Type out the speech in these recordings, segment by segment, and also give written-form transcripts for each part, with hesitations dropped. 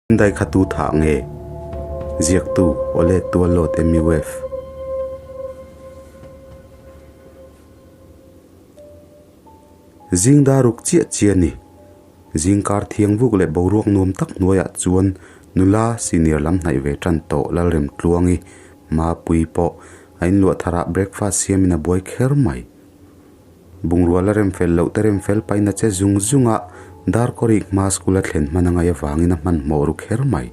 Dai kha tu thah nge? Ziaktu, Awle Tuallawt MUF. Zing daruk chiah chiah a ni. Zing kar thiang vuk leh boruak nuam tak hnuaiah chuan nula senior lam hnaih ve tan tawh Lalremtluangi Mapui pawh a inluah tharah breakfast siamin a buai kher mai. Bungrua la rem fel loh te rem fel paina che zung zung a, Darkawrik hma school a thlen hman a ngaih avangin a hmanhmawh ru kher mai.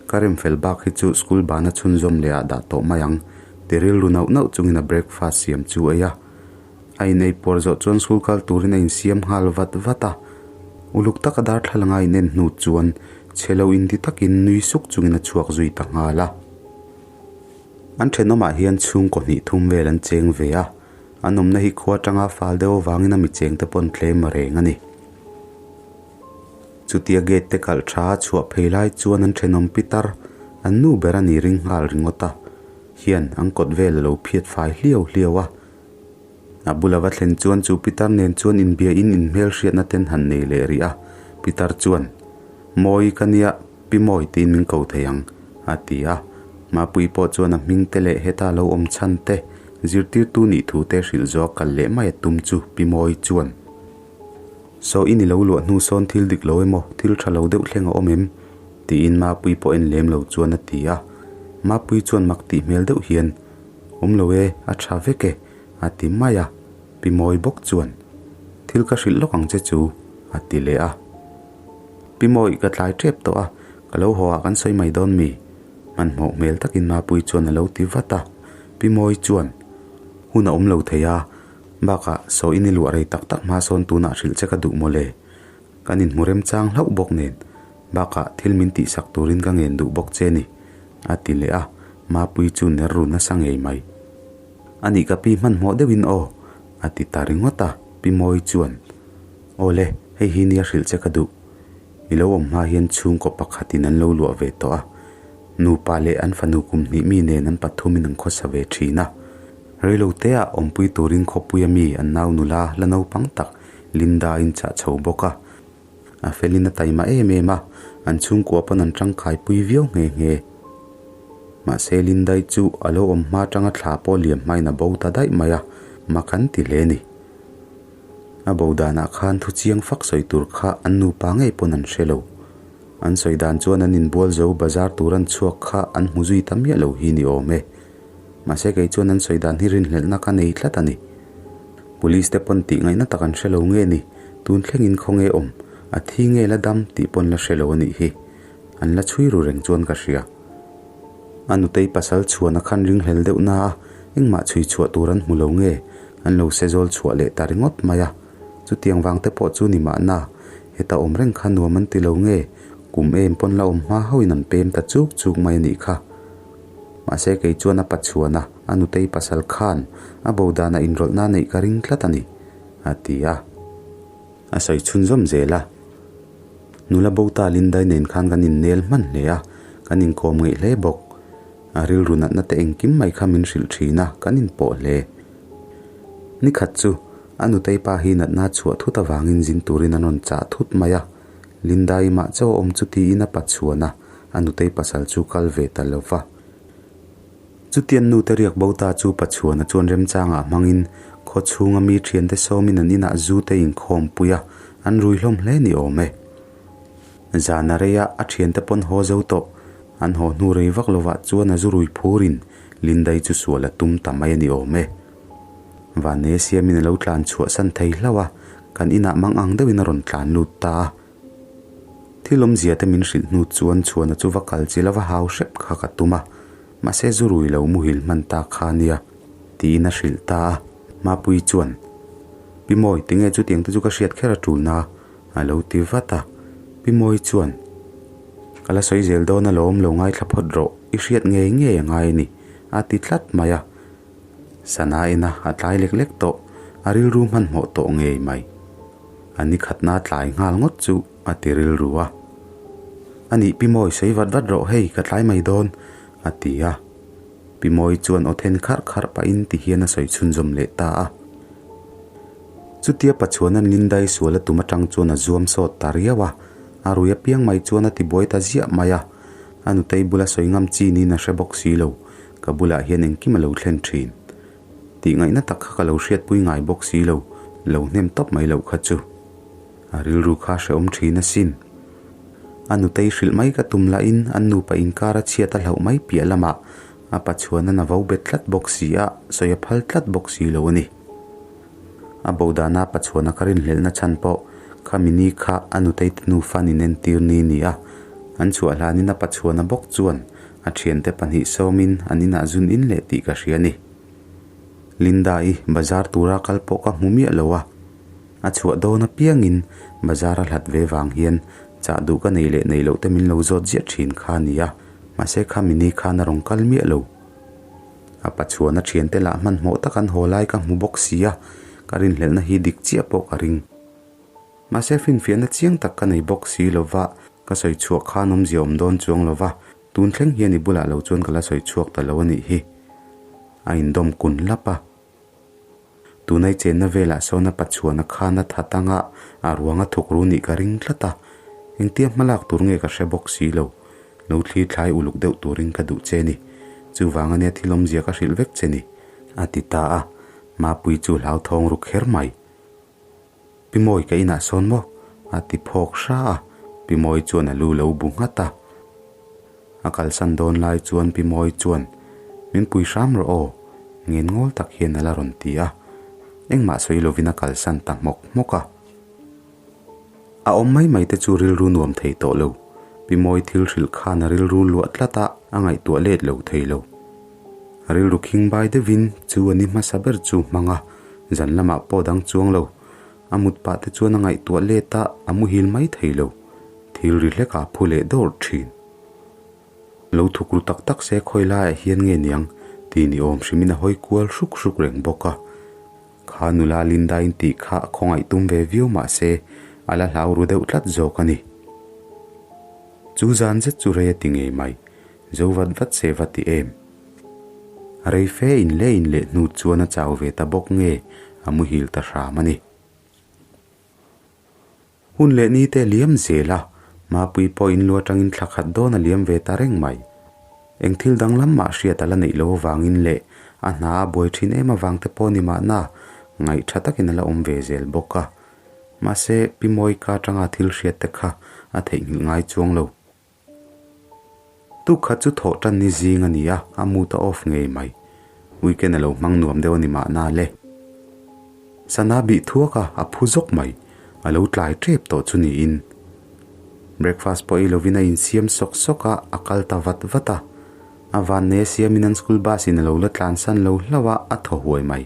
Ka rem fel bak hi chu school bana chhunzawm leh ah dah tawh mai ang, ti rilru nauh nauh chungin a breakfast siam chu ei a. A inei puar zawh chuan school kal turin a insiam nghal vat vat a. Uluk taka darthlalang a inen hnu chuan chhe lo inti takin nui suk chungin a chhuak zui ta nghal a. An thenawmah hian chhungkaw hnih thum vel an cheng ve a. An awmna hi khua atanga fal deuh avangin a mi chengte pawn tlem a reng a ni. Chutia gate te kalh tha a chhuah phei lai chuan an thenawm pitar, an nu ber a ni ring nghal ringawt a, hian an kawt vel a lo phiat fai hliau hliau a. A bula va thlen chuan chu pitar nen chuan inbia in inhmelhriatna ten han nei leh rih a, pitar chuan, Mawi ka nia, pi mawi tiin min ko thei ang, a ti a. Mapui pawh chuan a hming te leh heta lo awm chhan te, zirtirtu nih thu te hrilh zawh a kal leh mai a tum chu pi mawi chuan, Saw i ni lo luah hnu sawn thil dik lo emaw, thil tha lo deuh thleng a awm em? tiin Mapui pawh en lem lo chuan a ti a. Mapui chuan mak tih hmel deuh hian, Awm lo e, a tha vek e, a ti mai a. Pi Mawi bawk chuan, Thil ka hrilh lawk ang che chu, a ti leh a. Pi Mawi ka tlai tep tawh a, ka lo haw ah kan sawi mai dawn mi? Hmanhmawh hmel takin Mapui chuan a lo ti vat a. Pi Mawi chuan, Hun a awm lo thei a, bakah saw in i luah rei tak tak hma sawn tunah hrilh che ka duh mawle. Kan inhmu remchang hlauh bawk nen, bakah thil min tihsak turin ka ngen duh bawk che ni, a ti leh a, Mapui chu ner ru nasa ngei mai. A nih ka pi hmanhmawh deuhin aw, a ti ta ringawt a, Pi Mawi chuan, Aw le, hei hi nia hrilh che ka duh. I lo awm hma hian chhungkaw pakhatin an lo luah ve tawh a, nupa leh an fanu kum hnih mi nen an pathumin an khawsa ve thin a. Reiloteah awmpui turin khawpuia mi an nau nula la naupang tak Linda in chah chho bawk a. A felin a taima em em a, an chhungkua pawn an tangkaipui viau nghe nghe. Mahse Lindai chu a lo awm hma atanga thla pawh liam hmain a bo ta daih mai a, mak an ti hle ni. A bo danah khan thu chiang fak sawi tur kha an nupa ngei pawn an hre lo. An sawi dan chuan an inbual zo bazar tur an chhuak kha an hmu zui ta miah lo hi ni awm e. Mahse kei chuan an sawi dan hi rinhlelhna ka nei tlat a ni. Police te pawn tih ngaihna tak an hre lo nge ni, tun thlengin khawnge awm, a thi nge la dam tih pawn la hre lo a nih hi. An la chhui ru reng chuan ka hria. A nutei pasal chhuan a khan ringhlel deuh na a, engmah chhui chhuah tur an hmu lo nge, an lo se zawl chhuah leh ta ringawt mai a. Chutiang vang te pawh chu ni mahna, heta awm reng kha nuam an ti lo nge, kum em pawn la awm hma hauhin an pem ta chuk chuk mai a nih kha. Mahse kei chuan a pachuan a, a nutei pasal khan a bo danah inrawlhna neih ka ring tlat a ni, a ti a. A sawi chhunzawm zel a. Nula bo ta Lindai nen khan kan innel hman hle a, kan inkawm ngeih hle bawk. A rilru natna te engkim mai kha min hrilh thin a, kan inpawh hle. Nikhat chu, a nutei pa hi natna chhuah thut avangin zin turin an rawn chah thut mai a. Lindai mah chauh a awm chu tiin a pachuan a, a nutei pasal chu kal ve ta lo va. Chutian nute riak bo ta chu Pachuana chuan remchangah hmangin khaw chhunga mi thiante sawmin an inah zu te inkhawm pui a, an rui hlawm hle ni awm e. Zana reia a thiante pawn haw zo tawh, an haw hnu rei vak lovah chuan a zu rui phurin Lindai chu sual a tum ta mai a ni awm e. Vanne siamin a lo tlan chhuah san thei hlauh a, kan inah mang ang deuhin a rawn tlan lut ta a. Thil awmzia te min hrilh hnu chuan chhuana chu va kal chi lova hau hrep kha ka tum a, mahse zu rui lo muhil hman ta kha nia, tiin a hrilh ta a. Mapui chuan, Pi Mawi, tinge chutiang te chu ka hriat kher a tulna? a lo ti vat a. Pi Mawi chuan, Ka la sawi zel dawn alawm, lo ngaithla phawt rawh, i hriat ngei ngei a ngai a ni, a ti tlat mai a. Sana ina a tlai lek lek tawh, a rilru hmanhmawh tawh ngei mai. A ni khatna tlai nghal ngawt chu a ti rilru a. A nih Pi Mawi sawi vat vat rawh hei ka tlai mai dawn a ti a. Pi Mawi chuan aw then kharh kharh pahin ti hian a sawi chhunzawm leh ta a. Chutia Pachuanan Lindai sual a tum atang chuan a zuam sawt ta riau a. A rui apiang mai chuan a ti buai ta ziah mai a, a nutei bula sawi ngam chi niin a hre bawk si lo, ka bulah hian engkim a lo thlen thin. Tih ngaihna tak kha ka lo hriatpui ngai bawk si lo, lo hnem tawp mai loh kha chu. A rilru kha hrehawm thin asin. A nutei hrilh mai ka tum lahin an nupa inkar a chhiat a hlauh mai piah lamah a pachuan a vo bet tlat bawk si a, sawi a phal tlat bawk si lo a ni. A bo dana pachuana ka rinhlelhna chhan pawh khami ni kha a nutei te nufa nin entir ni ni a, an chhuah hlanin a pachuana bawk chuan a thiante pahnih sawmin an inah zun in leh tih ka hria a ni. Linda-i bazar tura kal pawh ka hmu miah lo a, a chhuah dawn apiangin bazar a hlat ve vang hian chah duh ka nei leh nei loh te min lo zawt ziah thin kha a ni a, mahse khami ni khan a rawn kal miah lo. A pachuan a thiante lah hmanhmawh tak an haw lai ka hmu bawk si a, ka rinhlelhna hi dik chiah pawh ka ring. Mahse finfiahna chiang tak ka nei bawk si lo va, ka sawi chhuah khan awmzia awm dawn chuang lo va, tun thleng hian i bulah lo chuan ka la sawi chhuak ta lo a nih hi. A indawm kun lap a. Tunai chenna velah sawn a pachuan a khan a that anga a ruang a thuk ru nih ka ring tlat a, engtia hmalak tur nge ka hre bawk si lo. Lo thli thlai uluk deuh turin ka duh che ni. Chuvang ania thil awmzia ka hrilh vek che ni, a ti ta a. Mapui chu hlauthawng ru kher mai. Pi Mawi ka inah sawn maw? a ti phawk hra a, Pi Mawi chuan a lu lo bu nghat a. A kalsan dawn lai chuan Pi Mawi chuan, Min pui hram rawh aw, ngen ngawl tak hian a la rawn ti a. Engmah sawi lovin a kalsan ta hmawk hmawk a. A awm mai mai te chu rilru nuam thei tawh lo. Pi Mawi thil hrilh khan a rilru luah tlat a, a ngaihtuah let lo thei lo. A rilru khing bai deuhin chu a ni hmasa ber chu hmang a, zan lamah pawh dang chuang lo. A mut pah te chuan a ngaihtuah let a, a muhil mai thei lo. Thil ri hlek ah phu leh dawr thin. Lo thuk ru tak tak se khawi laiah hian nge niang ti ni awm hrimin a hawi kual hruk hruk reng bawk a. Kha nula Linda in tih kha a khawngaih tum ve viau mah se a la hlau ru deuh tlat zawk a ni. Chu zan zet chu rei a ti ngei mai, zo vat vat se va ti em. Rei fe in leh in leh hnu chuan a chau ve ta bawk nge a muhil ta hram a ni. Hun leh ni te liam zel a, Mapui pawh in lu atangin thla khat dawn a liam ve ta reng mai. Eng thil danglam mah hriat a la neih loh avangin leh a hna a buai thin em avang te pawh ni mahna ngaih tha takin a la awm ve zel bawk a. Mahse, Pi Mawika atanga thil hriat te kha a theihnghilh ngai chuang lo. Tuk khat chu thawh tan ni zing a ni a, a mood a off ngei mai. Weekend a lo hmang nuam deuh a ni mahna le. Sana bih thuak a, a phu zawk mai. A lo tlai tep tawh chu niin. Breakfast pawh ei lovin a insiam sawk sawk a, a kal ta vat vat a. A van nei a siamin an school bus in a lo la tlansan lo hlauh a, a thaw huai mai.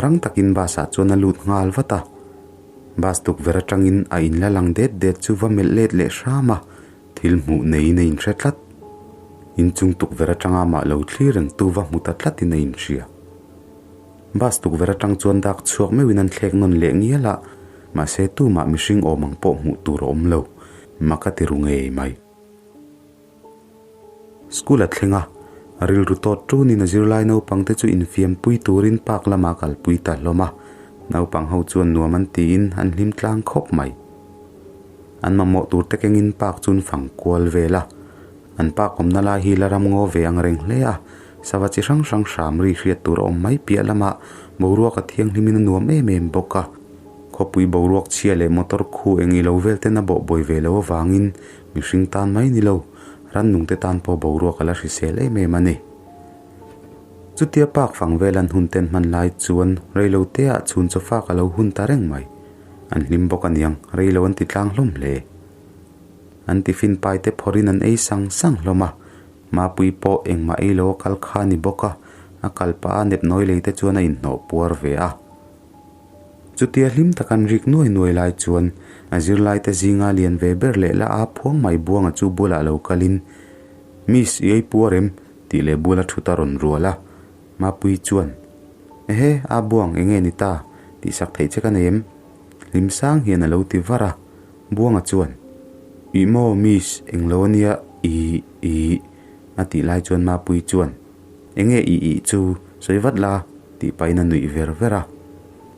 Rang takin bus ah chuan a lut nghal vat a. Bus tukverh atangin a inla lang det det chu va melh let leh hram a, thil hmuh neiin a inhre tlat. Inchung tukverh atanga mah lo thlir reng tu va hmu ta tlatin a inhria. Bus tukverh atang chuan dak chhuak meuhin an thlek nawn leh ngial a, mahse tumah mihring awm ang pawh hmuh tur a awm lo, mak a ti ru ngei mai. School a thleng a, rilru tawt tunin a zirlai naupangte chu infiampui turin park lamah kalpui ta hlawm a, naupang ho chuan nuam an tiin an hlim tlang khawp mai. An mamawh tur te kengin park chu an fang kual vel a, an park awmna lai hi la ram ngaw ve ang reng hle a, sava chi hrang hrang hram ri hriat tur a awm mai piah lamah boruak a thianghlimin a nuam em em bawk a, khawpui boruak chhia leh motor khu eng ilo vel ten a bawhbuai ve lo avangin Mihring tan mai ni lo, rannungte tan pawh boruak a la hrisel em em a ni. Chutia park fang vel an hun ten hman lai chuan reilo te ah chhun chawfak a lo hun ta reng mai. An hlim bawk aniang, reilo an ti tlang hlawm hle. An tiffin pai te phawrhin an ei sang sang hlawm a, Mapui pawh engmah ei lo a kal kha a ni bawk a, a kal pah a nepnawi lei te chuan a inhnawh puar ve a. Chutia hlim tak an rik nuai nuai lai chuan a zirlaite zinga lian ve ber leh la a phuang mai buanga chu bulah lo kalin, Miss, i ei puar em? tih leh bula thut a rawn rual a. Mapui chuan, Ehe, a buang enge ni ta? tih sak theih che ka nei em? Hlim sang hian a lo ti var a. Buanga chuan, Ih maw, Miss, englo ania, ih, ih, a tih lai chuan Mapui chuan, Enge ih ih chu sawi vat la tih pahin a nuih ver ver a.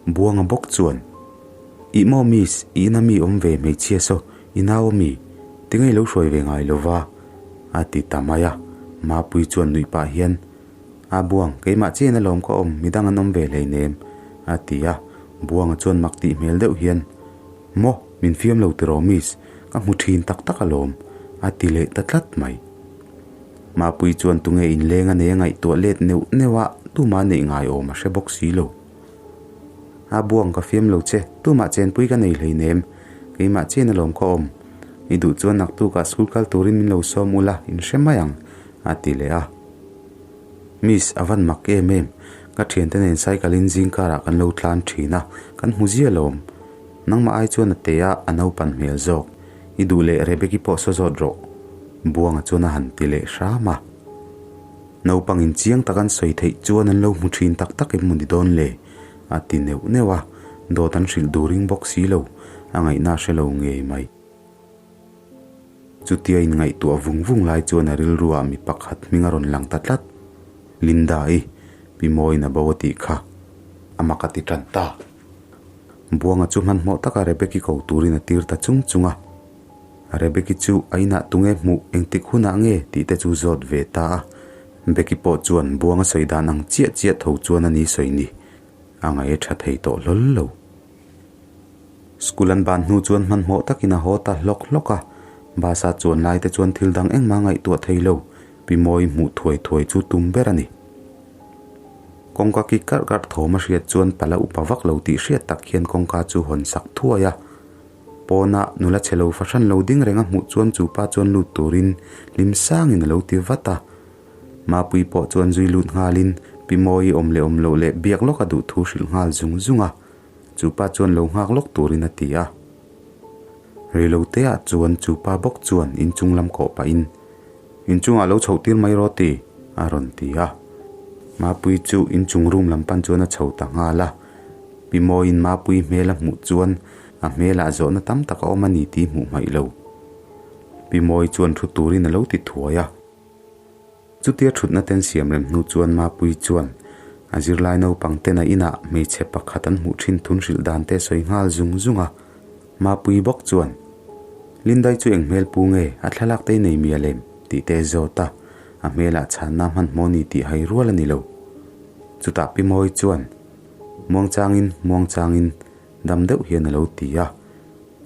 Buanga bawk chuan, Ih maw miss, i ina mi awm ve hmeichhia saw, I nau ami? Tinge i lo hruai ve ngai lo va? a ti ta mai a. Mapuii chuan nuih pah hian, A Buang, keimah chiahin alawm ka awm, midang an awm ve hleinem, a ti a. Buanga chuan mak tih hmel deuh hian, Maw, min fiam lo tiraw miss, ka hmu thin tak tak alawm, a ti leh ta tlat mai. Mapuii chuan tunge inleng a nei a ngaihtuah let neuh neuh a, tumah neih ngai awm a hre bawk si lo. A buang ka fiam lo che, tumah chenpui ka nei hleinem, keimah chian alawm ka awm. I duh chuan naktukah school kal turin min lo sawm ula, in hre mai ang, a ti leh a. Miss, a van mak em em, ka thiante nen cycle in zing karah kan lo tlan thin a, kan hmu zia alawm. Nangmah ai chuan a te a, a naupan hmel zawk. I duh leh Rebeki pawh saw zawt rawh, Buanga chuan a han ti leh hram a. Naupangin chiang tak an sawi theih chuan an lo hmu thin tak tak em maw ni dawn le? a ti neuh neuh a, dawt an hrilh duh ring bawk si lo, a ngaihna a hre lo ngei mai. Chutia inngaihtuah vung vung lai chuan a rilruah mi pakhat hming a rawn lang ta tlat. Linda-i, Pi Mawiin a bo a tih kha a mak a ti tan ta. Buanga chu hmanhmawh taka Rebeki ko turin a tir ta chung chung a. Rebeki chu a inah tunge hmuh engtik hunah nge tih te chu zawt ve ta a. Beki pawh chuan Buanga sawi dan ang chiah chiah tho chuan a ni sawi ni. A ngaih a tha thei tawh hlawl lo. School an ban hnu chuan hmanhmawh takin a haw ta hlawk hlawk a. Bus a chuan lai te chuan thil dang engmah ngaihtuah thei lo. Pi Mawi hmuh thuai thuai chu tum ber a ni. Kawngka ki karh karh thawm a hriat chuan pala upa vak lo tih hriat tak hian kawngka chu hawn sak thuai a. Pawna nula chhe lo fahran lo ding reng a hmuh chuan chu pa chuan lut turin hlim sangin a lo ti vat a. Mapui pawh chuan zui lut nghalin Pi Mawi awm leh awm loh leh biak lawk a duh thu hrilh nghal zung zung a. Chu pa chuan lo nghak lawk turin a ti a. Reiloteah chuan chu pa bawk chuan inchung lam kawh pahin, Inchungah lo chhoh tir mai rawh ti, a rawn ti a. Mapui chu inchung room lam pan chuan a chho ta nghal a. Pi Mawiin Mapui hmel a hmuh chuan a hmelah zawhna tam tak a awm a ni tih hmuh hmaih lo. Pi Mawi chuan thu turin a lo ti thuai a. Chutia thutna ten siam rem hnu chuan Mapui chuan a zirlai naupang ten a inah hmeichhe pakhat an hmuh thin thun hrilh dan te sawi nghal zung zung a. Mapui bawk chuan, Lindai chu eng hmel pu nge a thlalak te i nei mial em? tih te zawt a, a hmelah chhanna hmanhmawh ni tih hai rual a ni lo. Chutah Pi Mawi chuan, Muangchangin, muangchangin, dam deuh hian a lo ti a.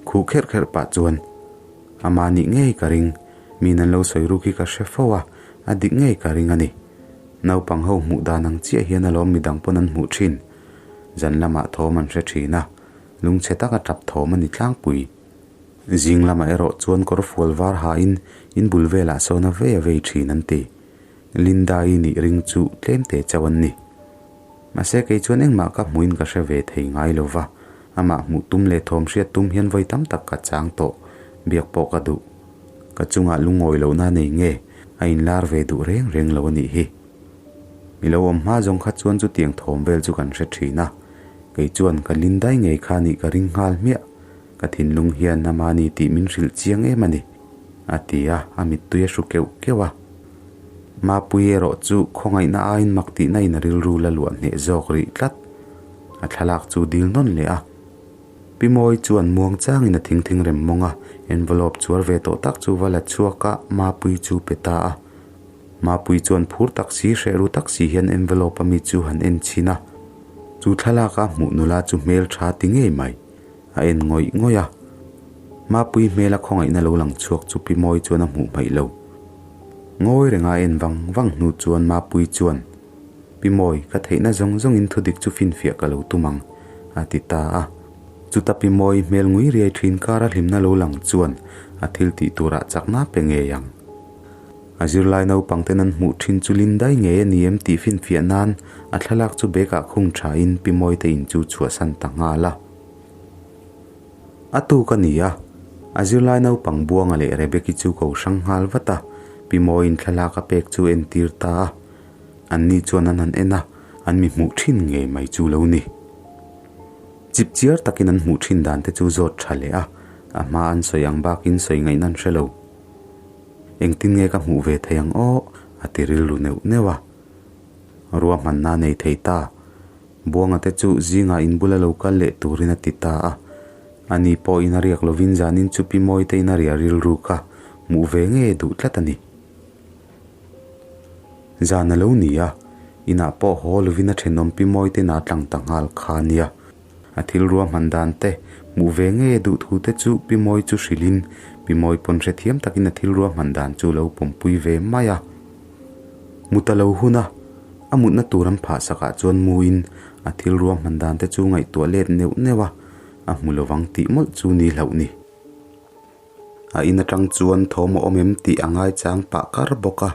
Khuh kherh kherh pah chuan, Ama nih ngei ka ring, min an lo sawi ruk hi ka hre fo a, a dik ngei ka ring a ni. Naupang ho hmuh dan ang chiah hian alawm midang pawn an hmuh thin. Zan lamah thawm an hre thin a, lungchhe taka tap thawm a ni tlangpui. Zing lamah erawh chuan kawr fual var hain in bul velah sawn a vei a vei thin an ti. Linda-i nih ring chu tlem te chauh an ni. Mahse kei chuan engmah ka hmuhin ka hre ve thei ngai lo va, amah hmuh tum leh thawm hriat tum hian vawi tam tak ka chang tawh, biak pawh ka duh. Ka chungah lungawi lohna nei nge a inlar ve duh reng reng lo a nih hi. Mi lo awm hma zawng kha chuan chutiang thawm vel chu kan hre thin a, kei chuan ka Lindai ngei kha nih ka ring nghal hmiah. Ka thinlung hian ama ni tih min hrilh chiang em a ni, a ti a, a mittui a hru keuh keuh a. Mapui erawh chu khawngaihna aiin mak tihna in a rilru la luah hneh zawk rih tlat. A thlalak chu dil nawn leh a. Pi Mawi chuan muang changin a thing thing rem mawng a, envelope chuar ve tawh tak chu va la chhuak a, Mapui chu pe ta a. Mapui chuan phur tak si, hreh ru tak si hian envelope ami chu han en chhin a. Chu thlalak a hmuh nula chu hmel tha ti ngei mai. A en ngawih ngawih a. Mapui hmela khawngaihna lo lang chhuak chu Pi Mawi chuan a hmuh hmaih lo. Ngawi renga a en vang vang hnu chuan Mapui chuan, Pi Mawi, ka theihna zawng zawngin thudik chu finfiah ka lo tum ang, a ti ta a. Chuta Pi Mawi hmel ngui riai thin kara hlimna lo lang chuan a thil tih turah chakna pe ngei ang. A zirlai naupang ten an hmuh thin chu Lindai ngei a ni em tih finfiah nan a thlalak chu bag ah khung thain Pi Mawi te in chu chhuahsan ta nghal a. A tuk a ni a, a zirlai naupang Buanga leh Rebeki chu ko hrang nghal vat a, Pi Mawiin thlalak a pek chu entir ta a. Anni chuan an han en a, an mi hmuh thin ngei mai chu lo ni. Chip chiar takin an hmuh thin dan te chu zawt tha leh a, a hma an sawi ang bakin sawi ngaihna an hre lo. Engtin nge ka hmuh ve thei ang aw? a ti rilru neuh neuh a. Ruahmanna a nei thei ta. Buanga te chu zingah in bula lo kal leh turin a ti ta a. Ani pawh ina riak lovin zanin chu Pi Mawite ina riah rilru kha hmuh ve nge duh tlat a ni. Zan a lo ni a, inah pawh haw lovin a thenawm Pi Mawite inah a tlang ta nghal kha a nia. A thil ruahman dan te, hmuh ve nge duh thu te chu Pi Mawi chu hrilhin Pi Mawi pawn hrethiam takin a thil ruahman dan chu lo pawmpui ve mai a. Mu ta lo hun a, a mutna tur an phah sakah chuan muin a thil ruahman dan te chu ngaihtuah let neuh neuh a, a hmu lovang tih mawlh chu ni hlauh ni. A in atang chuan thawm a awm em tih a ngaichang pah kar bawk a.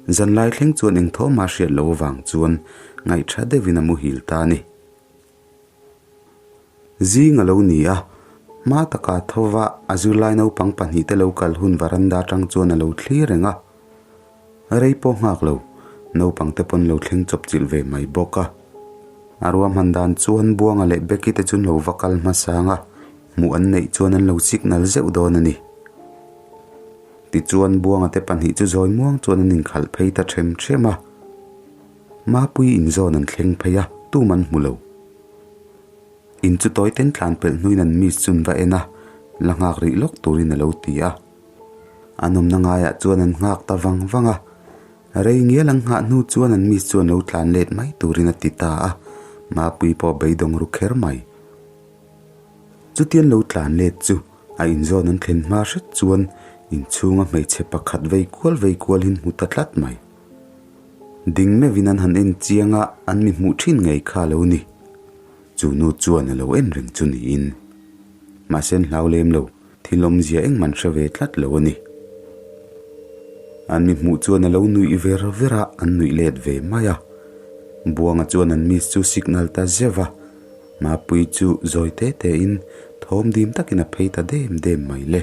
Zanlai thleng chuan eng thawm a hriat loh avang chuan ngaihtha deuhin a muhil ta a ni. Zing a lo ni a, hma taka thova a zirlai naupang pahnihte lo kal hun varanda atang chuan a lo thlir reng a. Rei pawh nghak lo, naupangte pawn lo thleng chawp chilh ve mai bawk a. A ruahman dan chuan Buanga leh Becky te chu an lo va kal hmasang a, hmuh an neih chuan an lo signal zeuh dawn a ni. Tichuan Buanga te pahnih chu zawi muang chuan an inkhalh phei ta them them a. Mapui inzawn an thleng phei a, tum an hmu lo. In chu tawi ten tlan pelh hnuin an miss chu an va en a, la nghak rih lawk turin a lo ti a. An awmna ngaiah chuan an nghak ta vang vang a, rei ngial an nghah hnu chuan an miss chu an lo tlan let mai turin a ti ta a, Mapui pawh beidawng ru kher mai. Chutian lo tlan let chu a inzawn an thlen hma hret chuan inchhunga hmeichhe pakhat vei kual vei kualin hmu ta tlat mai. Ding meuhin an han en chiang a, an mi hmuh thin ngei kha a lo ni. Chu nu chuan a lo en reng chu niin. Mahse an hlau lem lo, thil awmzia engmah an hre ve tlat lo a ni. An mi hmuh chuan a lo nuih ver ver a, an nuih let ve mai a. Buanga chuan an miss chu signal ta zeuh a, Mapui chu zawi te tein thawm dim takin a phei ta dem dem mai le.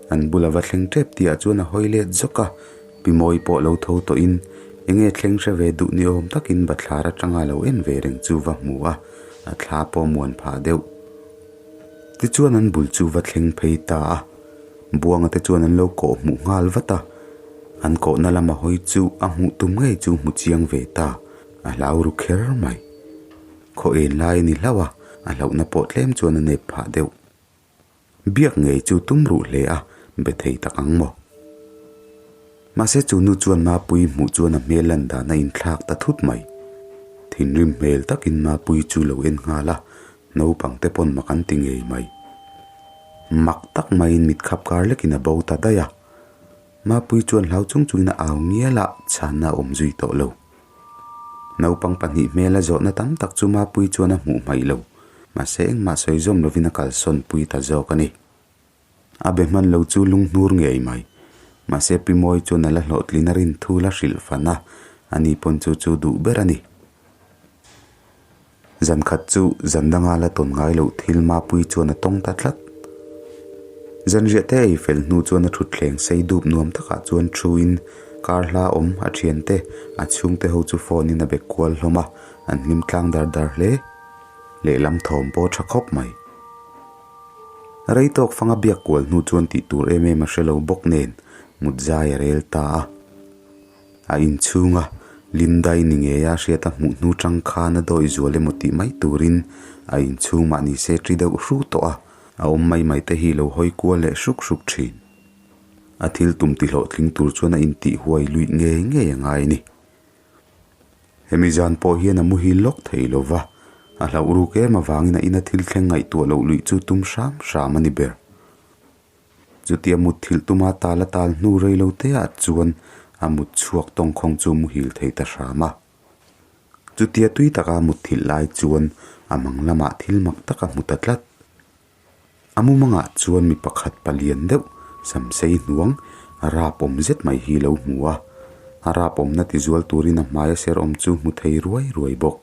An bula va thleng tep tihah chuan a hawi let zawk a, Pi Mawi pawh lo tho tawhin enge thleng hre ve duh ni awm takin bathlar atanga lo en ve reng chu va hmu a, a thla pawh muan phah deuh. Tichuan an bul chu va thleng phei ta a, Buanga te chuan an lo kawh hmuh nghal vat a, an kawhna lama hawi chu a hmuh tum ngei chu hmu chiang ve ta, a hlau ru kher mai. Khaw en lai a ni hlauh a, a hlauhna pawh tlem chuan a nep phah deuh. Biak ngei chu tum ruh hle a, be thei tak ang maw? Mahse chu nu chuan Mapui hmuh chuan a hmel lan dan a inthlak ta thut mai. Thinrim hmel takin Mapui chu lo en nghal a, naupang te pawn mak an ti ngei mai. Mak tak maiin mit khap kar lekin a bo ta daih a. Mapui chuan hlau chung chungin a au ngial a, chhanna a awm zui tawh lo. Naupang pahnih hmela zawhna tam tak chu Mapui chuan a hmuh hmaih lo. Mahse engmah sawi zawm lovin a kalsawn pui ta zawk a ni. A be hman lo chu lunghnur ngei mai. Mahse Pi Mawi chuan a la hlawhtlin a rin thu la hrilh fan a, ani pawn chu chu duh ber a ni. Zan khat chu zan danga la tawn ngai loh thil Mapui chuan a tawng ta tlat. Zanriah te ei fel hnu chuan a thutthleng sei dup nuam takah chuan thuin kar hla awm a thiante a chhungte ho chu phone in a be kual hlawm a, an hlim tlang dar dar hle. Lehlam thawm pawh tha khawp mai. Rei tawk fanga biak kual hnu chuan tih tur em em a hre lo bawk nen mut zai a rel ta a. A inchhunga Lindai ni ngeia hriat a hmuh hnu tang khan a dawi zual emaw tih mai turin a inchhung mah ni se ṭi deuh hru tawh a, a awm mai mai te hi lo hawi kual leh hruk hruk ṭhin. A thil tum ti hlawhtling tur chuan a intih huai luih ngei ngei a ngai a ni. Hemi zan pawh hian a muhil lawk thei lo va, a hlauh ruk em avangin a ina thil thleng ngaihtuah loh luih chu tum hram hram a ni ber. Chutia mut thilh tuma tal a tal hnu rei lo te ah chuan a mut chhuak tawngkhawng chu muhil thei ta hram a. Chutia tui taka mut thilh lai chuan a mang lamah thil mak tak a hmu ta tlat. A mumangah chuan mi pakhat palian deuh samsei hnuang rap awm zet mai hi lo hmu a, a rap awmna tizual turin a hmaia ser awm chu hmu thei ruai ruai bawk.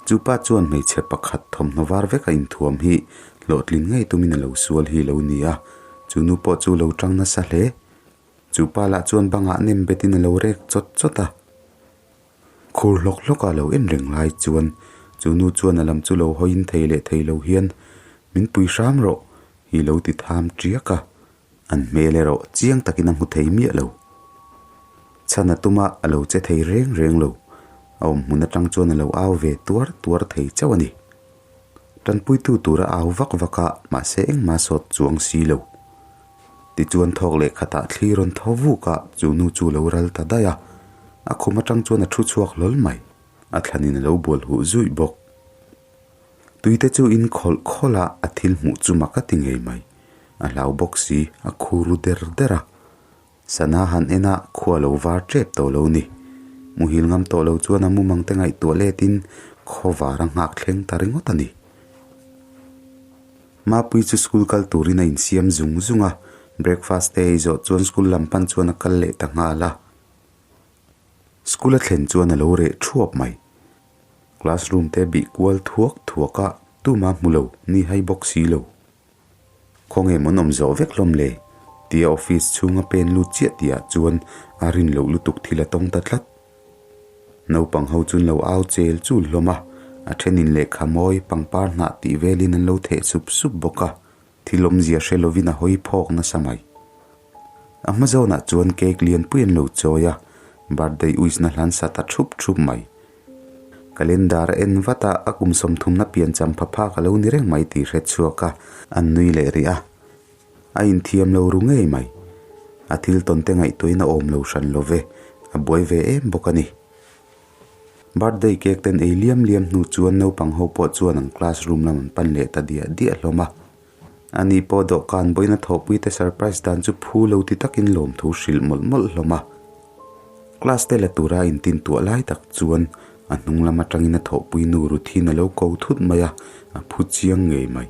Chu pa chuan hmeichhe pakhat thawmhnaw var veka inthuam hi hlawhtlin ngei tumin a lo sual hi lo ni a, chu nu pawh chu lo tang nasa hle. Chu pa lah chuan bangah nem betin a lo rek chawt chawt a. Khur hlawk hlawk a lo en reng lai chuan chu nu chuan a lam chu lo hawiin thei leh thei lo hian min pui hram rawh hi lo ti tham tiak a, an hmel erawh chiang takin a hmu thei miah lo. Chhan a tuma a lo che thei reng reng lo, a awm hmun atang chuan a lo au ve tuar tuar thei chauh a ni. Tanpuitu tura au vak vak a, mahse engmah sawt chuang si lo. Tichuan thawk leh khatah thli rawn tho vuk a, chu nu chu lo ral ta daih a. A khum atang chuan a thu chhuak hlawl mai. A thlanin a lo bual huh zuih bawk. Tuite chu in khawlh khawlh a, a thil hmuh chu mak a ti ngei mai. A hlau bawk si, a khu ru der der a. Sana han en a, khua lo var tep tawh lo ni. Muhil ngam tawh lo chuan a mumang te ngaihtuah letin khaw var a nghak thleng ta ringawt a ni. Mapui chu school kal turin a insiam zung zung a, breakfast te ei zawh chuan school lam pan chuan a kal leh ta nghal a. School a thlen chuan a lo reh thuap mai. Classroom te bih kual thuak thuak a, tuma hmu lo, ni hai bawk si lo. Khawnge mawn awm zawh vek hlawm le? Tia office chhunga pen lut chiah tihah chuan a rin loh lutuk thil a tawng ta tlat. Naupang ho chuan lo au chel chul hlawm a, a thenin lehkha mawi pangpar hnah tih velin an lo theh sup sup bawk a, thil awmzia hre lovin a hawi phawk nasa mai. A hma zawnah chuan cake lianpui an lo chawi a, birthday wish na hlan sa ta thup thup mai. Calendar a en vat a, a kum sawmthumna pian champha phak a lo ni reng mai tih hre chhuak a, an nui leh rih a. A inthiam lo ru ngei mai. A thil tawn te ngaihtuahin a awm lo hran lo ve, a buai ve em bawk a ni. Birthday cake ten ei liam liam hnu chuan naupang ho pawh chuan an classroom lam an pan leh ta diah diah hlawm a. Ani pawh dawhkan vawiin a thawhpui te surprise dan chu phu lo ti takin lawmthu hrilh mawlh mawlh hlawm a. Class te la tura intin tuah lai tak chuan a hnung lam atangin a thawhpui nu Ruthin a lo ko thut mai a, a phu chiang ngei mai.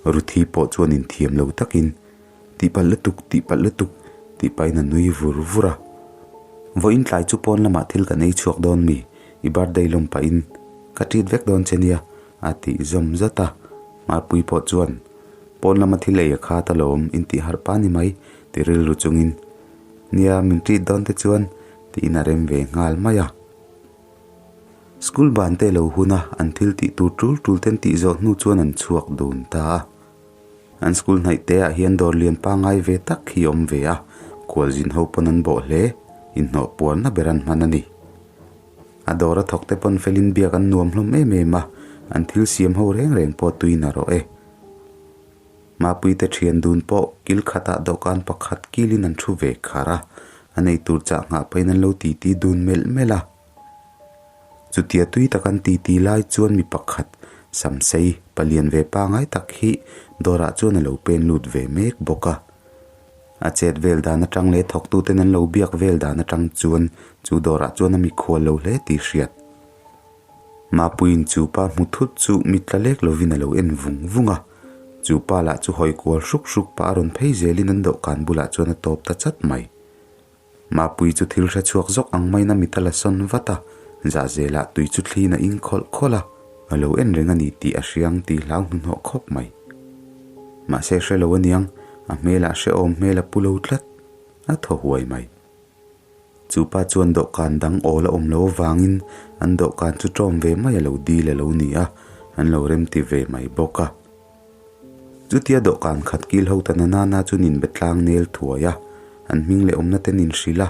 Ruthi pawh chuan inthiam lo takin, Tihpalh lutuk, tihpalh lutuk, tih pahin a nui vur vur a. Vawiin tlai chu pawn lamah thil kan ei chhuak dawn mi? I birthday lawm pahin ka treat vek dawn che nia, a tih zawm zat a. Marpui pawh chuan, Pawn lama thil ei a khat alawm, intih harh pa ni mai, ti rilru chungin, Nia, min treat dawn te chuan, tiin a rem ve nghal mai a. School ban te lo hun a, an thil tih tur tul tul ten tih zawh hnu chuan an chhuak dun ta a. An school hnaih te ah hian dawr lian pangngai ve tak hi a awm ve a, khualzin ho pawn an bawh hle, inhnawh puarna ber an hman a ni. A dawr a thawk te pawn felin biak an nuam hlawm em em a, an thil siam ho reng reng pawh tuin a rawh e. Mapui te thian dun pawh kil khatah dawhkan pakhat kilin an thu ve khar a, a nei tur chah nghah pahin an lo titi dun melh melh a. Chutia tui tak an titi lai chuan mi pakhat Samsei palian ve pangai tak hi dawrah chuan a lo pen lut ve mek bawk a. A chet vel dan atang leh thawktuten an lo biak vel dan atang chuan chu dawrah chuan a mikhual lo hle tih hriat. Mapuiin chu pa hmu thut chu mit tla lek lovin a lo en vung vung a. Chu pa lah chu hawi kual hruk hruk pah a rawn phei zelin an dawhkan bulah chuan a tawp ta chat mai. Mapui chu thil hre chhuak zawk ang maiin a mit a la sawn vat a, zahzelah tui chu thliin a ing khawlh khawlh a, a lo en reng a ni tih a hriang tih hlau hnuhnawh khawp mai. Mahse hre lo aniang, a hmelah hrehawm hmel a pu lo tlat, a thaw huai mai. Chu pa chuan dawhkan dang awl a awm lo avangin an dawhkan chu ṭawm ve mai a lo dil a lo ni a, an lo remti ve mai bawk a. Chutia dawhkan khat kil ho ta na nana chu nin be tlang nel thuai a, an hming leh awmna te nin hrilh a.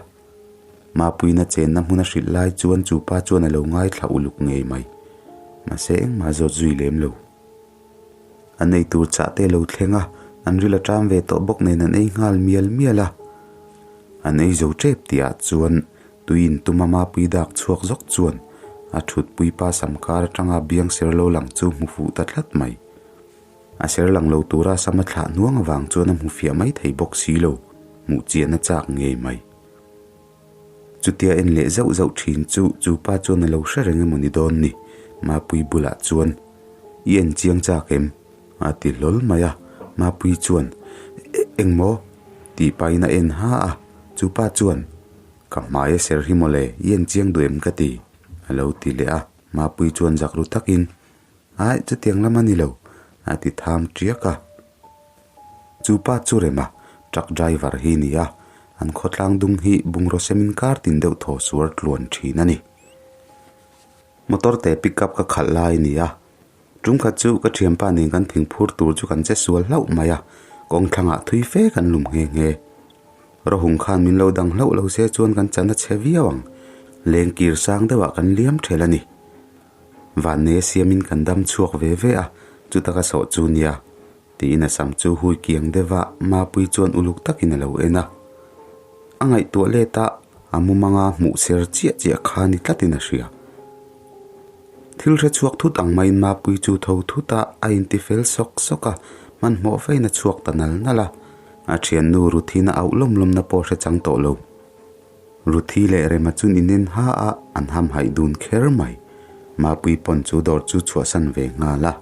Mapuina chenna hmun a hrilh lai chuan chu pa chuan a lo ngaithla uluk ngei mai. Mahse engmah zawt zui lem lo. An ei tur chah te lo thleng a, an ril a ṭam ve tawh bawk nen an ei nghal mial mial a. An ei zo ṭep tih ah chuan tui in tuma Mapui dak chhuak zawk chuan a ṭhutpui pa samkar aṭanga biang ser lo lang chu hmu fuh ta tlat mai. A ser lang lo tura sam a thlah hnuang avang chuan a hmu fiah mai thei bawk si lo, hmuh chian a chak ngei mai. Chutia en leh zauh zauh thin chu chu pa chuan a lo hre reng emaw ni dawn ni, Mapui bulah chuan, I en chiang chak em? a ti hlawl mai a, Mapui chuan, Engmaw? tih pahin a en ha a, chu pa chuan, Ka hmai a ser hi mawle, i en chiang duh em ka ti? a lo ti leh a, Mapui chuan zak ru takin, Aih, chutiang lam a ni lo, a ti tham tiak a. Chu pa chu rema truck driver hi ni a, an khawtlang dung hi bungraw semin kar tin deuh thaw suar tluan thin a ni. Motor te pick up ka khalh lai a ni a, tum khat chu ka thianpa nen kan thingphur tur chu kan che sual hlauh mai a, kawng thlangah thui fe kan lum nghe nghe. Rawhung khan min lo dang hlauh lo se chuan kan chan a chhe viau ang, lengkir sang deuhah kan liam ṭhel a ni. Vannei a siamin kan dam chhuak ve ve a, chuta ka sawh chu nia. Tiin a sam chu hui kiang deuh a, Mapuii chuan uluk takin a lo en a. A ngaihtuah let a, a mumanga hmuh ser chiah chiah kha ni tlatin a hria. Thil hre chhuak thut ang maiin Mapuii chu tho thut a, a inti fel sawk sawk a, hmanhmawh fein a chhuak ta nal nal a. A thiannu Ruthina auh lawm lawmna pawh hre chang tawh lo. Ruthi leh Rema chun inen ha a, an hamhaih dun kher mai. Mapuii pawn chu dawr chu chhuahsan ve nghal a.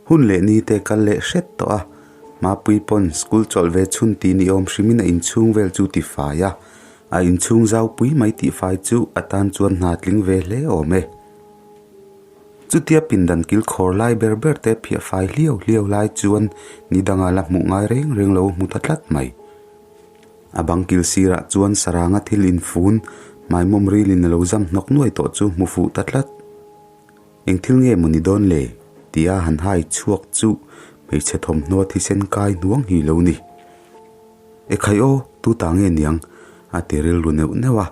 Hun leh ni te kal leh hret tawh a, Mapuii pawn school chawlh ve chhun tih ni awm hrimin a inchhung vel chu ti fai a, a inchhung zau pui mai tih fai chu a tan chuan hna tling ve hle awm e. Chutia pindan kil khawr lai ber ber te phiah fai hliau hliau lai chuan ni danga la hmuh ngai reng reng lo hmu ta tlat mai. A bang kil sirah chuan saranga thil infun hmaimawm rilin a lo zam hnawk nuai tawh chu hmu fuh ta tlat. Eng thil nge maw ni dawn le? tia han hai chhuak chu hmeichhe thawmhnaw thisen kai hnuang hi lo ni. Ekhai aw, tu ta nge niang? a ti rilru neuh neuh a,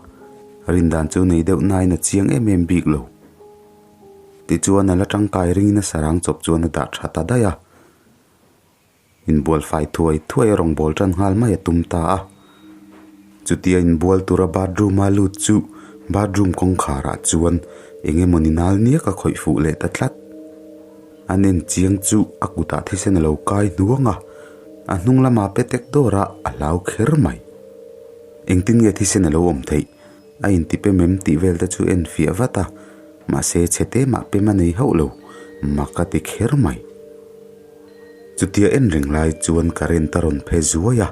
rindan chu nei deuh nain a chiang em em bik lo. Tichuan a la tangkai ringin a sarang chawp chuan a dah tha ta daih a. Inbual fai thuai thuai a rawn bawl tan nghal mai a tum ta a. Chutia inbual tura bathroom a lut chu bathroom kawngkhar ah chuan eng emaw ni nal niak a khawih fuh leh ta tlat. A nen chiang chu a kutah thisen a lo kai hnuang a, a hnung lamah pe tek dawr a a hlau kher mai. Engtin nge thisen a lo awm theih? A inti pem em tih vel te chu en fiah vat a, mahse chhe te mah pem a nei hauh lo, mak a ti kher mai. Chutia en reng lai chuan current a rawn phe zuai a,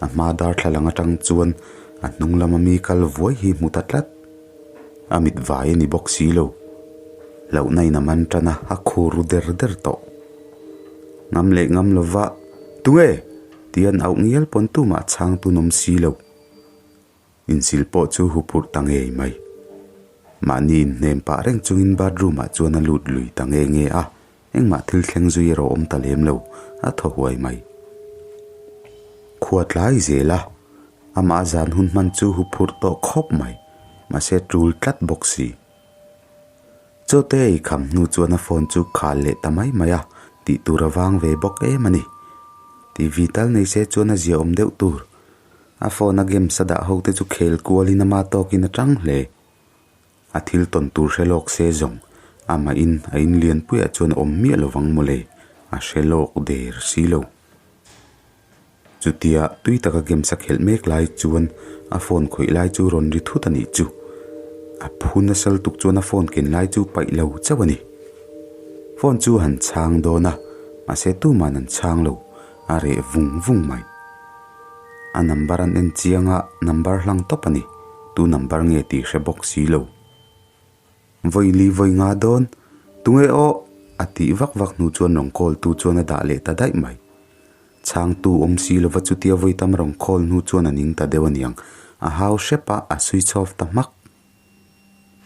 a hma darthlalang atang chuan a hnung lama mi kal vuai hi hmu ta tlat. A mit vai a ni bawk si lo. Hlauhna in a man tan a, a khur ru der der tawh. Ngam leh ngam lova, Tunge? tih an auh ngial pawn tumah chhang tun awm si lo. Insil pawh chu huphurh ta ngei mai. Mahni inhnem pah reng chungin bathroom ah chuan a lut lui ta nge nge a, engmah thil thleng zui erawh awm ta lem lo, a thaw huai mai. Khua tlai zel a, amah zan hun hman chu huphurh tawh khawp mai, mahse tul tlat bawk si. Chawte ei kham hnu chuan a phone chu khal leh ta mai mai a, tih tur a vang ve bawk em a ni. TV tal nei se chuan a ziaawm deuh tur. A phone a games a dah ho te chu khel kualin ama tawkin a tang hle. A thil tawn tur hre lawk se zawng, amah in a in lianpuiah chuan a awm miah lovang mawle, a hre lawk der si lo. Chutia tui taka games a khelh mek lai chuan a phone khawih lai chu rawn ri thut a nih chu. A phu nasa lutuk chuan a phone ken lai chu paih lo chauh a ni. Phone chu han chhang dawn a, mahse tuman an chhang lo, a reh vung vung mai. A number an en chiang a, number hlang tawp a ni. Tu number nge tih hre bawk si lo. Vawi li vawi nga dawn, tunge aw? a tih vak vak hnu chuan rawn call tu chuan a dah leh ta daih mai. Chhangtu awm si lova chutia vawi tam rawn call hnu chuan a ning ta deuh aniang. A hau hrep a, a switch off ta hmak.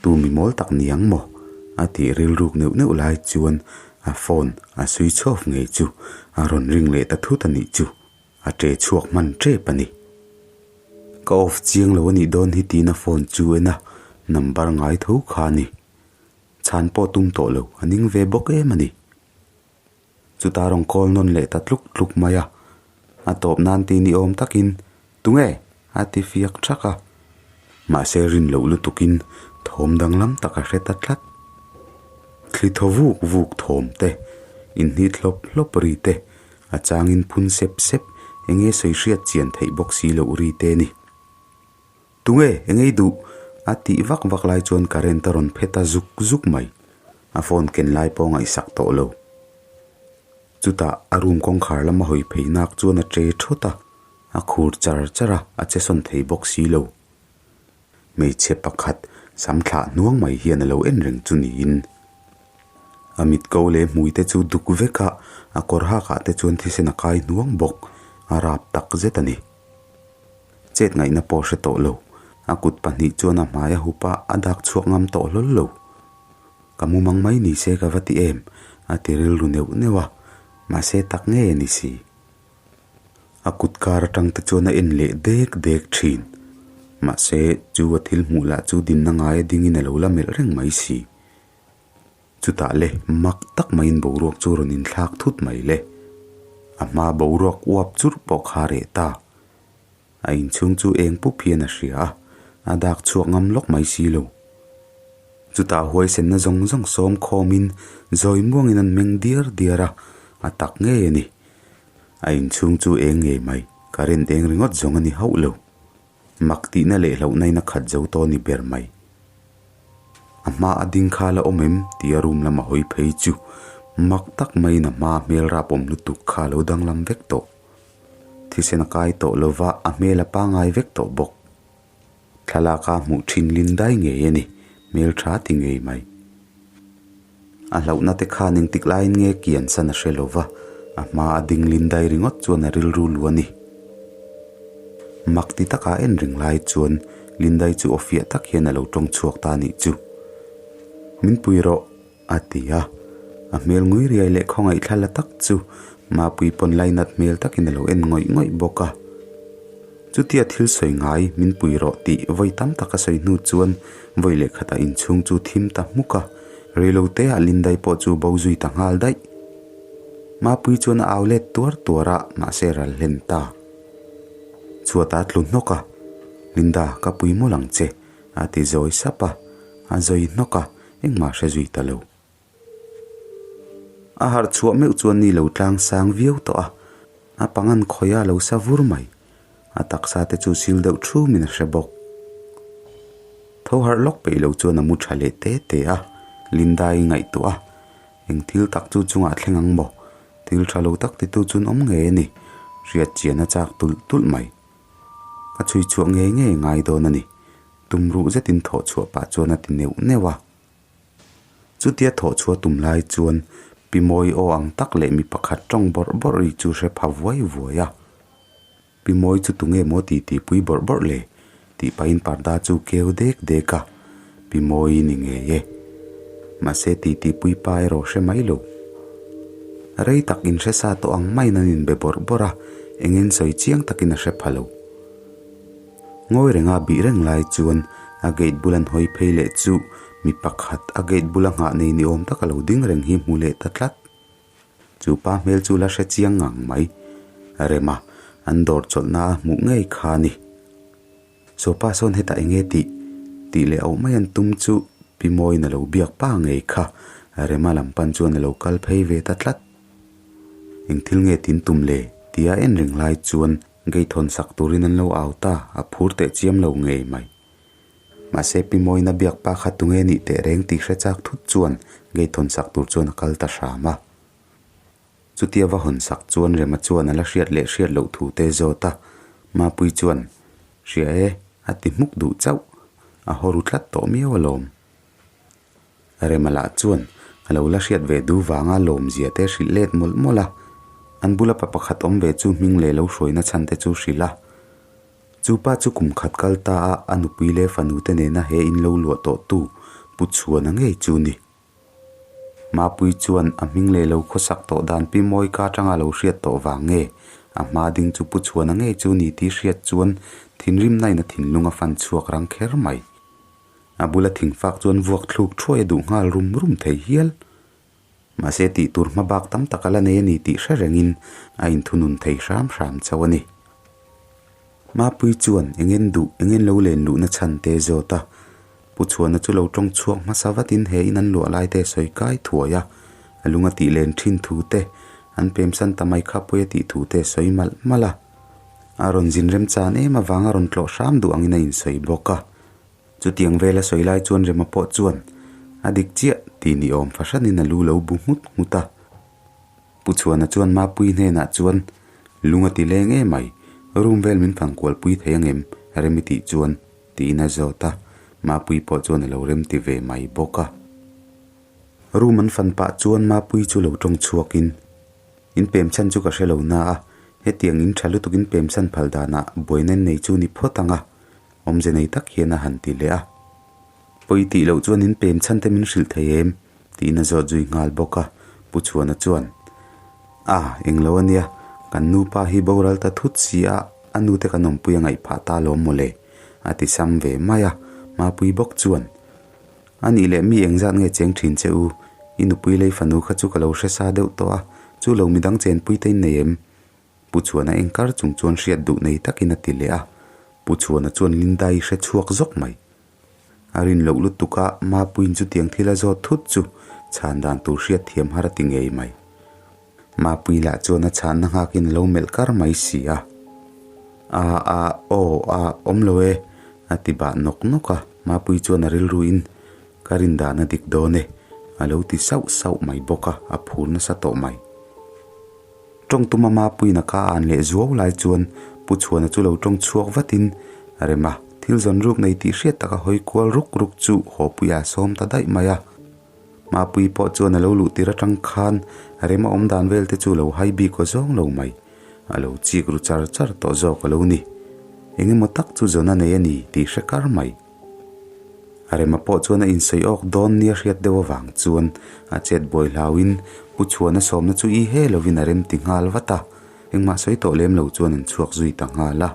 Tu mi mawl tak niang maw? A tih rilruk neuh neuh lai chuan a phone a switch off ngei chu a rawn ring leh ta thut a nih chu. A ṭe chhuak hman ṭep a ni. Ka off chiang lo a nih dawn hi tiin a phone chu en a, number ngai tho kha a ni. Chhan pawh tum tawh lo, a ning ve bawk em a ni. Chuta rawn call nawn leh ta tluk tluk mai a, a tawp nan ti ni awm takin, Tunge? a ti fiak ṭhak a. Mahse rin loh lutukin thawm danglam tak a hre ta tlat. Thli thaw vuk vuk thawm te, inhnit hlawp hlawp ri te, a changin phun sep sep enge sawi hriat chian theih bawk si loh ri te ni. Tunge engei duh? a tih vak vak lai chuan current a rawn phet a zuk zuk mai. A phone ken lai pawh ngaihsak tawh lo. Chutah a room kawngkhar lama hawi phei nak chuan a che thawt a, a khur char char a, a che sawn thei bawk si lo. Hmeichhe pakhat sam thlah hnuang mai hian a lo en reng chu niin a mit ko leh hmui te chu duk vek a, a kawr hak ah te chuan thisen a kai hnuang bawk, a rap tak zet a ni. Chet ngaihna pawh hre tawh lo, a kut pahnih chuan a hmai a hup a, a dak chhuak ngam tawh hlawl lo. Ka mu mang mai ni se ka va ti em? a ti rilru neuh neuh a, mahse tak ngei a ni si. A kut kar atang te chuan a en leh dek dek thin. Mahse, chu a thil hmuh lah chu dinna ngaia dingin a lo la melh reng mai si. Chutah le, mak tak maiin boruak chu rawn inthlak thut mai le. A hma boruak uap churh pawh kha a reh ta. A inchhung chu eng pup hian a hria a, a dak chhuak ngam lawk mai si lo. Chutah huaisenna zawng zawng sawm khawmin zawi muangin an meng diar diar a, a tak ngei a ni. A inchhung chu eng ngei mai, current eng ringawt zawng a ni hauh lo. Mak tihna leh hlauhnain a khat zo tawh a ni ber mai. A hma a ding kha la awm em? tia room lama hawi phei chu mak tak maiin a hma hmel rap awm lutuk kha a lo danglam vek tawh. Thisen a kai tawh lova a hmel a pangai vek tawh bawk. Thlalak a hmuh thin lin dai ngei a ni, hmel tha ti ngei mai. A hlauhna te khan engtik laiin nge kian san a hre lova, a hma a ding lin dai ringawt chuan a rilru lu a ni. Mak ti taka en ring lai chuan Lindai chu aw fiah tak hian a lo tawng chhuak ta anih chu. Min pui rawh, a ti a. A hmel ngui riai leh khawngaih thla la tak chu Mapui pawn lainat hmel takin a lo en ngawih ngawih bawk a. Chutia thil sawi ngai min pui rawh tih vawi tam tak a sawi hnu chuan vawi leh khatah inchhung chu thim ta hmuk a, reilote ah Lindai pawh chu bo zui ta nghal daih. Mapui chuan a au let tuar tuar a, mahse ral hlen ta. Chhuat a tlu hnawk a, Linda ka pui mawlh ang che, a ti zawi sap a, a zawi hnawk a, engmah hre zui ta lo. A harh chhuah meuh chuan ni lo tlang sang viau tawh a, a pangan khawih a lo sa vur mai. A taksa te chu sil deuh thumin a hre bawk. Tho harh lawk peih lo chuan a mu tha leh te te a, Linda-i ngaihtuah a, eng thil tak chu chungah thleng ang maw? Thil tha lo tak titu chuan awm ngei a ni, hriat chian a chak tulh tulh mai. Ka chhui chhuah ngei ngei ngai dawn a ni, tum ruh zetin thawh chhuah pah chuan a ti neuh neuh a. Chutia thawh chhuah tum lai chuan Pi Mawi aw ang tak leh mi pakhat tawng bawrh bawrh ri chu hre pha vuai vuai a. Pi Mawi chu tunge maw ti ti pui bawrh bawrh le? tih pahin parda chu keu dek dek a, Pi Mawi ni ngei e. Mahse ti ti pui pa erawh hre mai lo. Rei tak inhre sa tawh ang maiin an inbe bawrh bawrh a, engin sawi chiang takin a hre pha lo. Ngawi renga bih reng lai chuan a gate bul an hawi phei leh chu mi pakhat a gate bula nghah nei ni awm tak a lo ding reng hi hmu leh ta tlat. Chu pa hmel chu la hre chiang ngang mai. Rema, an dawr chawlhna a hmuh ngei kha a ni. Saw pa sawn hetah eng nge tih? tih leh auh mai an tum chu Pi Mawiin a lo biak pa ngei kha. Rema lam pan chuan a lo kal phei ve ta tlat. Eng thil nge tin tum le? tia en reng lai chuan Gate hawn sak turin an lo au ta, a phur teh chiam lo ngei mai. Mahse Pi Mawina biak pa kha tunge nih teh reng tih hre chak thut chuan gate hawn sak tur chuan a kal ta hram a. Chutia va hawn sak chuan Rema chuan a la hriat leh hriat loh thu te zawt a, Mapui chuan, Hria e, a ti hmuk duh chauh, a haw ru tlat tawh miau alawm. Rema lah chuan a lo la hriat ve duh vanga lawmzia te hrilh let mawlh mawlh a, an bula pa pakhat awm ve chu hming leh lo hruaina chhan te chu hrilh a. Chu pa chu kum khat kal ta a, a nupui leh fanu te nena he in lo luah tawh tu Pu Chhuana ngei chu ni. Mapui chuan a hming leh lo khawsak tawh dan pi mawi ka atanga lo hriat tawh vang nge a hma ding chu Pu Chhuana ngei chu ni tih hriat chuan thinrimna in a thinlung a fan chhuak rang kher mai. A bula thingfak chuan vuak thluk thuai a duh nghal rum rum thei hial. Mahse tih tur hma bak tam tak a la nei a ni tih hre rengin a inthunun thei hram hram chauh a ni. Mapui chuan engen duh engen lo len luhna chhan te zawt a, Pu Chhuana chu lo tawng chhuak hmasa vatin he in an luah lai te sawi kai thuai a, a lung a tih len thin thu te, an pemsan ta mai kha pawi a tih thu te sawi malh malh a. A rawn zin remchan em avanga rawn tlawh hram duh angin a insawi bawk a. Chutiang vela sawi lai chuan Rema pawh chuan a dik chiah tih ni awm fahranin a lu lo bu nghut nghut a. Pu Chhuana chuan Mapui hnenah chuan lung a ti leng em mai, room vel min fang kual pui thei angem Remi tih chuan tiin a zawt a, Mapui pawh chuan a lo rem ti ve mai bawk a. Room an fan pah chuan Mapui chu lo tawng chhuakin in pem chhan chu ka hre lo na a, hetiang in tha lutuk in pem chhan phal danah buaina nei chu ni phawt ang a. Awmze nei tak hian a han ti leh a. Pawi tih loh chuan in pem chhan te min hrilh thei em? tiin a zawt zui nghal bawk a. Pu Chhuana chuan, A, englo a nia, kan nupa hi boral ta thut si a, a nute kan awmpui a ngaih phah ta lawm mawle. A ti sam ve mai a, Mapuii bawk chuan, A nih leh mi engzat nge cheng thin che u? I nupui lei fanu kha chu ka lo hre sa deuh tawh a, chu lo midang chenpui te in nei em? Pu Chhuana enkar chung chuan hriat duh nei takin a ti leh a, Pu Chhuana chuan Linda-i hre chhuak zawk mai. A rin loh lutuk a, Mapuiin chutiang thil a zawt thut chu chhan dan tur hriat thiam har a ti ngei mai. Mapui lah chuan a chhanna nghakin a lo melh kar mai si a. A, a, aw, a, awm lo e, a ti bah nawk nawk a, Mapui chuan a rilruin, Ka rin dan a dik dawn e, a lo ti sauh sauh mai bawk a, a phur nasa tawh mai. Tawng tuma Mapuiin a ka an leh zuau lai chuan Pu Chhuana chu lo tawng chhuak vatin, Rema, thil zawn ruk nei tih hriat taka hawi kual ruk ruk chu Hawpuia a sawm ta daih mai a. Mapui pawh chuan a lo luh tir atang khan Rema awm dan vel te chu lo hai bik aw zawng lo mai. A lo chik ru char char tawh zawk a lo ni. Eng emaw tak chu zawn a nei a ni tih hre kar mai. Rema pawh chuan a insawi awk dawn nia hriat deuh avang chuan a chet buai hlauin Pu Chhuana sawmna chu i he lovin a rem ti nghal vat a, engmah sawi tawh lem lo chuan an chhuak zui ta nghal a.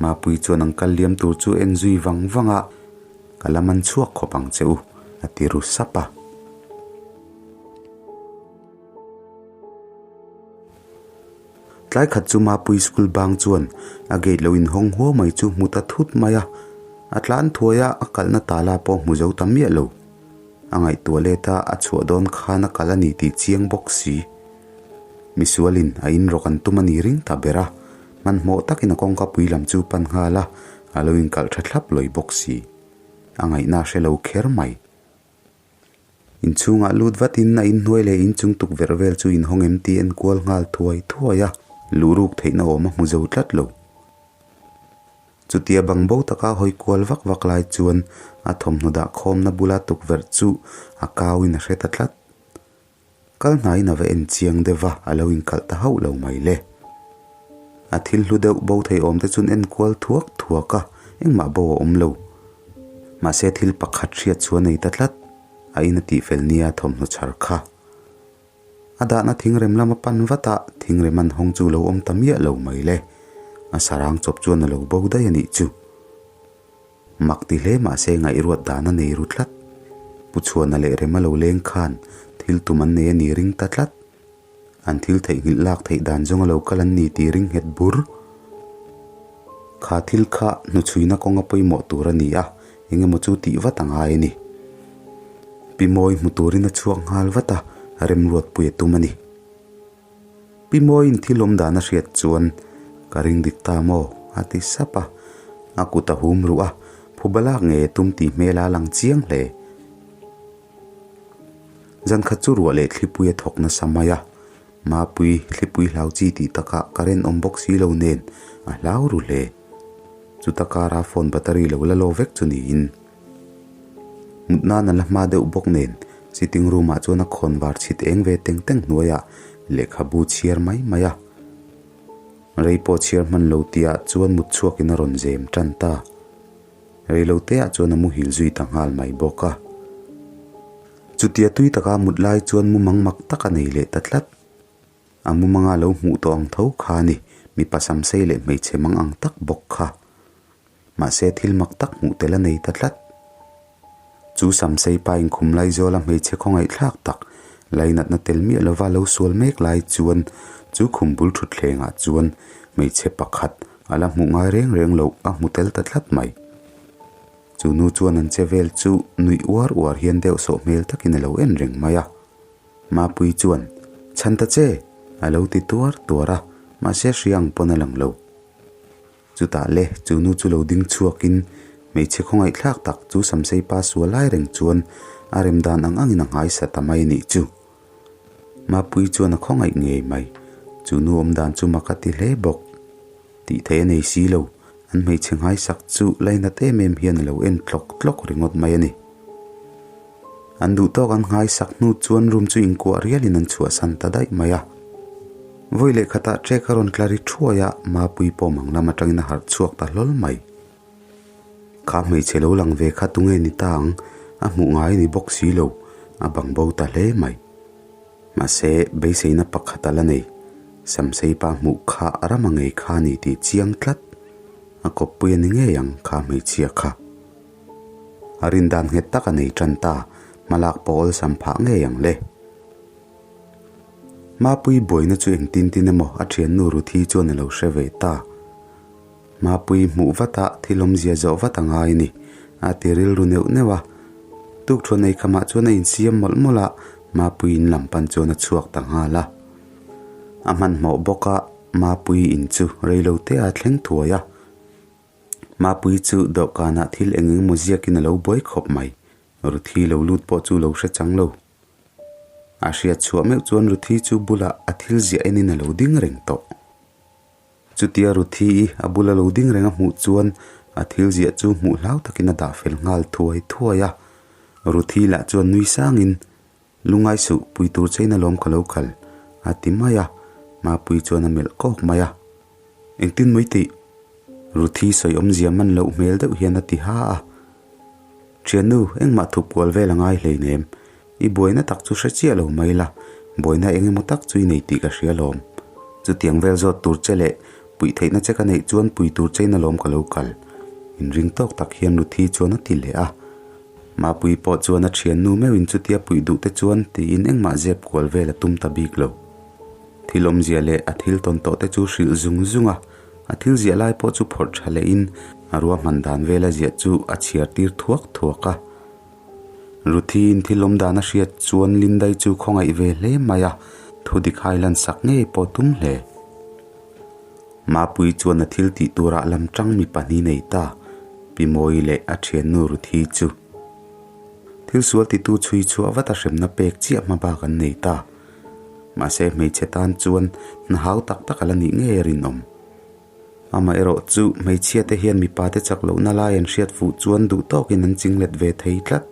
Mapui chuan an kal liam tur chu en zui vang vang a, Ka la man chhuak khawp ang che u, a ti ru sap a. Tlai khat chu Mapui school bang chuan a gate lo inhawng huau mai chu hmu ta thut mai a, a tlan thuai a, a kalhna tala pawh hmu zo ta miah lo. A ngaihtuah let a, a chhuah dawn khan a kal a ni tih chiang bawk si. Misualin a inrawk an tum a ni ring ta ber a, hmanhmawh takin a kawngka pui lam chu pan nghal a, a lo inkalh tha thlap lawi bawk si. A ngaihna a hre lo kher mai. Inchhungah lut vatin a inhnuai leh inchung tukverh vel chu inhawng em tih en kual nghal thuai thuai a, luhruk theihna awm a hmu zo tlat lo. Chutia bang bo taka hawi kual vak vak lai chuan a thawmhnaw dah khawmna bula tukverh chu a kauin a hre ta tlat. Kal hnaiin a va en chiang deuh va, a lo inkalh ta hauh lo mai le. A thil hlu deuh bo thei awm te chuan en kual thuak thuak a, engmah bo a awm lo. Mahse thil pakhat hriat chu a nei ta tlat, a in a tihfel nia thawmhnaw chhar kha. A dahna thingrem lam a pan vat a, thingrem an hawng chu lo awm ta miah lo mai le. A sarang chawp chuan a lo bo daih a nih chu. Mak ti hle mahse ngaihruat dan a nei ru tlat. Pu Chhuana leh Rema lo leng khan thil tum an nei a ni ring ta tlat. An thil theihnghilh lak theih dan zawng a lo kal an ni tih ring nghet bur. Kha thil kha hnuchhuina kawnga pawimawh tur a ni a, eng emaw chu tih vat a ngai a ni. Pi Mawi hmu turin a chhuak nghal vat a, remruatpui a tum a ni. Pi Mawiin thil awm dan a hriat chuan, Ka ring dik ta maw? a ti sap a. A kut a hum ruh a, phuba lak nge tum tih hmel a lang chiang hle. Zan khat chu ruah leh thlipui a thawk nasa mai a, Mapui thlipui hlau chi tih takah current awm bawk si lo nen a hlau ru hle. Chuta kara phone battery lo la law vek chu niin. Mut nan a la hma deuh bawk nen sitting room ah chuan a khawn var chhit eng ve teng teng hnuaiah lehkhabu chhiar mai mai a. Rei pawh chhiar hman lo tihah chuan mut chhuakin a rawn zem tan ta. Rei lo te ah chuan a muhil zui ta nghal mai bawk a. Chutia tui taka mut lai chuan mumang mak tak a nei leh ta tlat. A mumanga lo hmuh tawh ang tho kha a ni, mipa samsei leh hmeichhe mang ang tak bawk kha. Mahse thil mak tak hmuh tel a nei ta tlat. Chu samsei pa inkhum Laizawl a hmeichhe khawngaihthlak tak, lainatna tel miah lova lo sual mek lai chuan chu khum bul thutthlengah chuan hmeichhe pakhat a la hmuh ngai reng reng loh a hmu tel ta tlat mai. Chu nu chuan an che vel chu nuih uar uar hian deuh sawh hmel takin a lo en reng mai a. Mapui chuan, Chhan ta che! a lo ti tuar tuar a, mahse hria ang pawn a lang lo. Chutah le, chu nu chu lo ding chhuakin hmeichhe khawngaihthlak tak chu Samsei pa sual lai reng chuan a rem dan ang angin a nghaisa ta mai a nih chu. Mapui chuan a khawngaih ngei mai, chu nu awm dan chu mak a ti hle bawk. Tih theih a nei si lo, an hmeichhe nghaisak chu lainat em em hian a lo en tlawk tlawk ringawt mai a ni. An duh tawk an nghaisak hnu chuan room chu inkuah rialin an chhuahsan ta daih mai a. Vawi leh khatah ṭek a rawn tla ri thuai a, Mapui pawh mang lam atangin a harh chhuak ta hlawl mai. Kha hmeichhe lo lang ve kha tunge ni ta ang, a hmuh ngai a ni bawk si lo, a bang bo ta hle mai. Mahse, beiseina pakhat a la nei, Samsei pa hmuh kha rama ngei kha a ni tih chiang tlat. A kawppui a ni ngei ang kha hmeichhia kha. A rindan nghet tak a nei tan ta, hmalak pawh awlsam phah ngei ang le. Mapui buaina chu engtin tin emaw a thiannu Ruthi chuan a lo hre ve ta. Mapui hmuh vat a thil awmzia zawh vat a ngai a ni, a ti rilru neuh neuh a. Tukthuan ei khamah chuan a insiam mawlh mawlh a, Mapui in lam pan chuan a chhuak ta nghal a. A hmanhmawh bawk a, Mapui in chu reilo te a thleng thuai a. Mapui chu dawhkanah thil eng eng emaw ziakin a lo buai khawp mai. Ruthi lo lut pawh chu lo hre chang lo. A hriat chhuah meuh chuan Ruthi chu bulah a thil ziah enin a lo ding reng tawh. Chutia Ruthi i a bula lo ding reng a hmuh chuan a thil ziah chu hmuh hlau takin a dah fel nghal thuai thuai a. Ruthi lah chuan nui sangin, Lungai suh, pui tur chein alawm ka lo kal, a ti mai a. Mapui chuan a melh kawk mai a. Engtin mai tih? Ruthi sawi awmzia man loh hmel deuh hian a ti ha a. Thiannu, engmah thup kual vel a ngai hleinem. I buaina tak chu hre chiah lo mai la, buaina eng emaw tak chu i nei tih ka hria lawm. Chutiang vel zawt tur che leh puih theihna che ka neih chuan pui tur chein alawm ka lo kal. Inring tawk tak hian Ruthi chuan a ti leh a. Mapui pawh chuan a thiannu meuhin chutia puih duh te chuan tiin engmah zep kual vel a tum ta bik lo. Thil awmzia leh a thil tawn tawh te chu hrilh zung zung a, a thil ziah lai pawh chu phawrh tha lehin a ruahman dan vela ziah chu a chhiar tir thuak thuak a. Ruthiin thil awm dan a hriat chuan Lindai chu khawngaih ve hle mai a, thu dik hai lan sak ngei pawh tum hle. Mapui chuan a thil tih turah lam tang mi pahnih nei ta, Pi Mawi leh a thiannu Ruthi chu. Thil sual titu chhui chhuah vat a hremna pek chiah hma bak an nei ta. Mahse hmeichhe tan chuan hna hau tak tak a la nih ngei a rinawm. Amaherawh chu hmeichhia te hian mipa te chak lohna lai an hriat fuh chuan duh tawkin an chinglet ve thei tlat.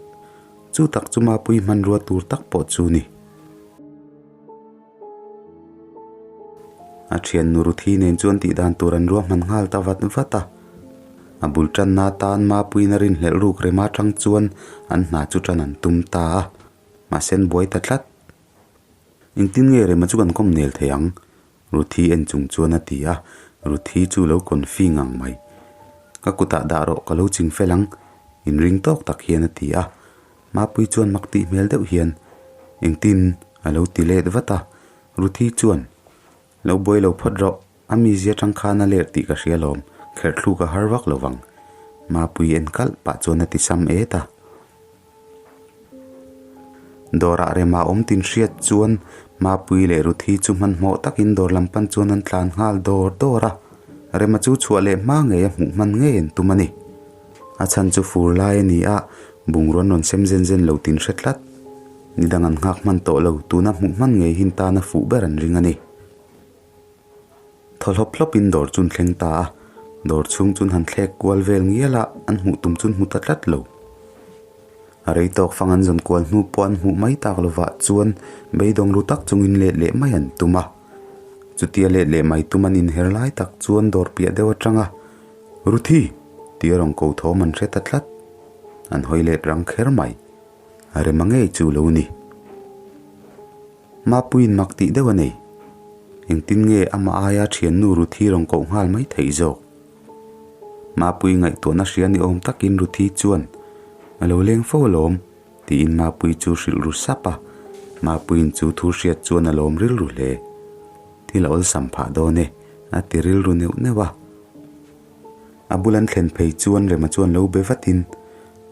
Chu tak chu Mapui hmanrua tur tak pawh chu ni. A thiannu Ruthi nen chuan tih dan tur an ruahman nghal ta vat vat a. A bul tanna atan Mapuiin a rinhlelh ruk rem atang chuan an hna chu tan an tum ta a. Mahse an buai ta tlat. Engtin nge rema chu kan kawm nel thei ang? Ruthi en chung chuan a ti a. Ruthi chu lo confi ngang mai. Ka kutah dah rawh ka lo ching fel ang, inring tawk tak hian a ti a. Mapui chuan mak tih hmel deuh hian engtin a lo ti let vat a, Ruthi chuan, Lo buai lo phawt rawh, a mizia tang khan a let tih ka hria lawm, kherh thluk a har vak lo vang. Mapui en kalh pah chuan a ti sam et a. Dawrah rema awm tin hriat chuan Mapui leh Ruthi chu hmanhmawh takin dawr lam pan chuan an tlan nghal dawr dawr a, Rema chu chhuah leh hma ngei a hmuh hman ngei an tum a ni. A chhan chu fur lai a ni a, bungraw an rawn sem zen zen lo tin hre tlat. Ni dang an nghak hman tawh lo, tuna hmuh hman ngei hin tana fuh ber an ring a ni. Thaw hlawp hlawpin dawr chun thleng ta a, dawr chhung chun han thlek kual vel ngial a, an hmuh tum chun hmu ta tlat lo. A rei tawk fang an zawn kual hnu pawh an hmuh mai tak lovah chuan beidawng ru tak chungin let leh mai an tum a. Chutia let leh mai tum an inher lai tak chuan dawr piah deuh atanga Ruthi! Tih a rawn ko thawm an hre ta tlat. An hawi let rang kher mai. A rema ngei chu lo ni. Mapuiin mak tih deuh a nei. Engtin nge amah aia thiannu Ruthi rawn koh nghal mai theih zawk? Mapui ngaihtuahna hria ni awm takin Ruthi chuan, A lo leng fo alawm, tiin Mapui chu hrilh ru sap a. Mapuiin chu thu hriat chuan a lawm rilru hle. Thil a awlsam phah dawn e, a ti rilru neuh neuh a. A bul an thlen phei chuan Rema chuan lo be vatin,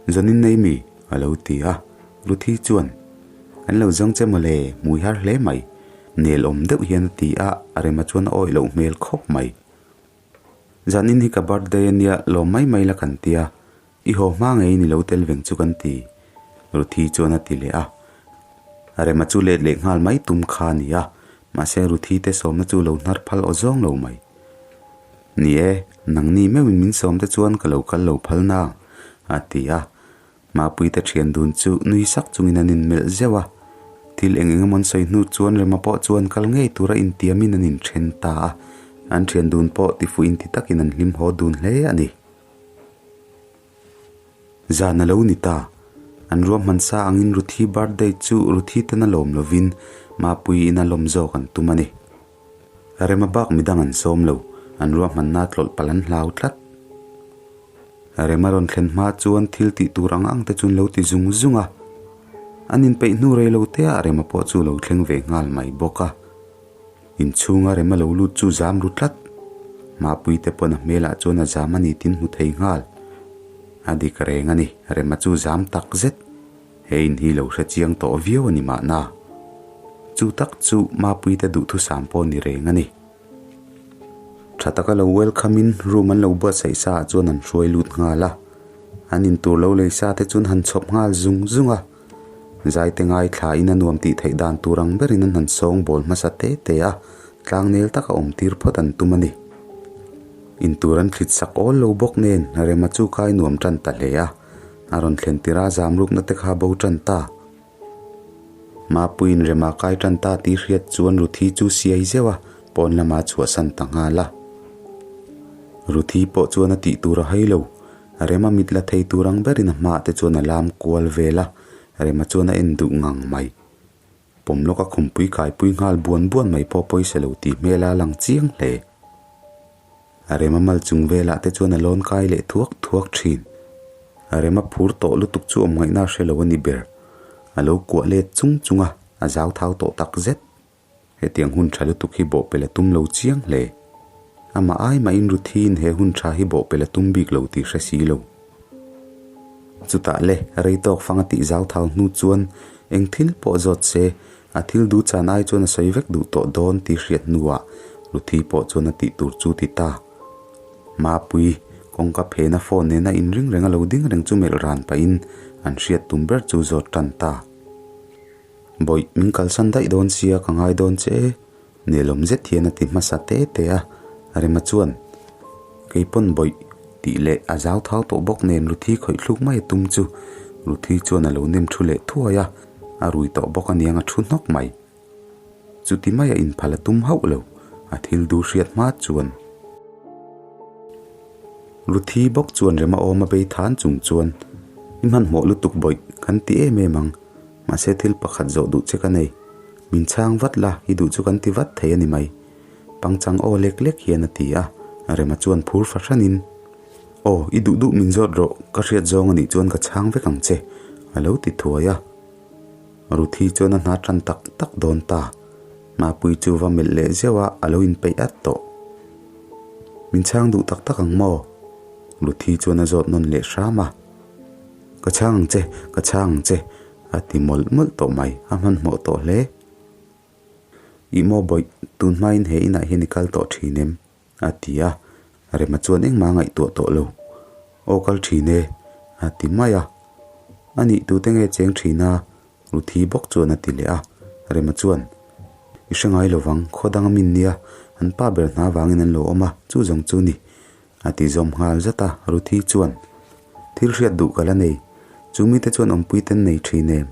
Zawnin nei mi? a lo ti a. Ruthi chuan, An lo zawng che mawle, hmui har hle mai. Nel awm deuh hian a ti a, Rema chuan a awih loh hmel khawp mai. Zanin hi ka birthday a nia, lawm mai mai la kan tia, I haw hma ngeiin i lo tel veng chu kan ti, Ruthi chuan a ti leh a. Rema chu let leh nghal mai tum kha a ni a, mahse Ruthi te sawmna chu lo hnar phal aw zawng lo mai. Ni e, nangni meuhin min sawm te chuan ka lo kal lo phal na, a ti a. Mapui te thian dun chu nui sak chungin an inmelh zeuh a. Thil eng eng emaw an sawi hnu chuan Rema pawh chuan kal ngei tura intiamin an inthen ta a. An thian dun pawh tifuh inti takin an hlim haw dun hle a ni. Zan a lo ni ta. An ruahman sa angin Ruthi birthday chu Ruthi ten a lawm lovin Mapuii in a lawm zawk an tum a ni. Rema bak midang an sawm lo, an ruahmanna tlawlh palh an hlau tlat. Rema rawn thlen hma chuan thil tih tur ang ang te chu an lo ti zung zung a. An inpeih hnu rei lo te ah Rema pawh chu lo thleng ve nghal mai bawk a. Inchhunga Rema lo lut chu zam ru tlat. Mapui te pawn a hmelah chuan a zam a ni tin hmu thei nghal. A dik reng a ni, Rema chu zam tak zet. He in hi lo hre chiang tawh viau a ni mahna. Chu tak chu Mapui te duhthusam pawh ni reng a ni. Tha taka lo welcome in room an lo buatsaih sa ah chuan an hruai lut nghal a, an intur lo lei sa te chuan han chhawp nghal zung zung a, zai te ngai thla in a nuam tih theih dan tur ang berin an han sawng bawl hmasa te te a, tlang nel taka awm tir phawt an tum a ni. Intur an thlit sak awl lo bawk nen Rema chu kai nuam tan ta hle a, a rawn thlen tir a zam rukna te kha bo tan ta. Mapuiin Rema kai tan ta tih hriat chuan Ruthi chu siai zeuh a, pawn lama chhuahsan ta nghal a. Ruthi pawh chuan a tih tur a hai lo. Rema mit la thei tur ang berin a hmaah te chuan a lam kual vel a, Rema chuan a en duh ngang mai. Pawm lawka khumpui kaipui nghal buan buan mai pawh pawisa lo tih hmel a lang chiang hle. A rem a mal chung velah te chuan a lawn kai leh thuak thuak thin. A rem a phur tawh lutuk chu awm ngaihna a hre lo a ni ber. A lo kuah let chung chung a, a zau thau tawh tak zet. Hetiang hun tha lutuk hi bawhpelh a tum lo chiang hle. Amah ai mahin Ruthiin he hun tha hi bawhpelh a tum bik lo tih hre si lo. Chutah le, rei tawk fang a tih zau thau hnu chuan eng thil pawh zawt se, A thil duh chan ai chuan a sawi vek duh tawh dawn tih hriat hnuah Ruthi pawh chuan a tih tur chu ti ta. Mapui, kawngka phena phone nena inring reng a lo ding reng chu melh ran pahin an hriat tum ber chu zawt tan ta. Bawih, min kalsan daih dawn sia ka ngai dawn che e, nelawm zet hian a ti hmasa te te a, Rema chuan, Keipawn bawih, tih leh a zau thau tawh bawk nen Ruthi khawih thluk mai a tum chu Ruthi chuan a lo nem thu leh thuai a. A rui tawh bawk aniang a thu hnawk mai. Chuti maia inphal a tum hauh lo, a thil du hriat hma chuan. Ruthi bawk chuan rem a awm a bei than chung chuan, I hmanhmawh lutuk bawih, kan ti em em ang. Mahse thil pakhat zawh duh che ka nei. Min chhang vat la, i duh chu kan ti vat thei a ni mai. Pangchang aw lek lek hian a ti a, Rema chuan phur fahranin, Aw, i duh duh min zawt rawh, ka hriat zawng a nih chuan ka chhang vek ang che, a lo ti thuai a. Ruthi chuan a hna tan tak tak dawn ta. Mapui chu va melh leh zeuh a, a lo inpeih at tawh. Min chhang duh tak tak ang maw? Ruthi chuan a zawt nawn leh hram a. Ka chhang ang che, ka chhang ang che, a ti mawlh mawlh tawh mai, a hmanhmawh tawh hle. Ih maw bawih, tun hmain he inah hian i kal tawh thin em? A ti a, Rema chuan engmah a ngaihtuah tawh lo. Aw kal thin e, a ti mai a. A nih tute nge cheng thin a? Ruthi bawk chuan a ti leh a. Rema chuan, I hre ngai lo vang, khaw dang a min nia, an pa ber hna vangin an lo awm a, chu zawng chu ni, a ti zawm nghal zat a. Ruthi chuan, Thil hriat duh ka la nei, chu mite chuan awmpui ten nei thin em?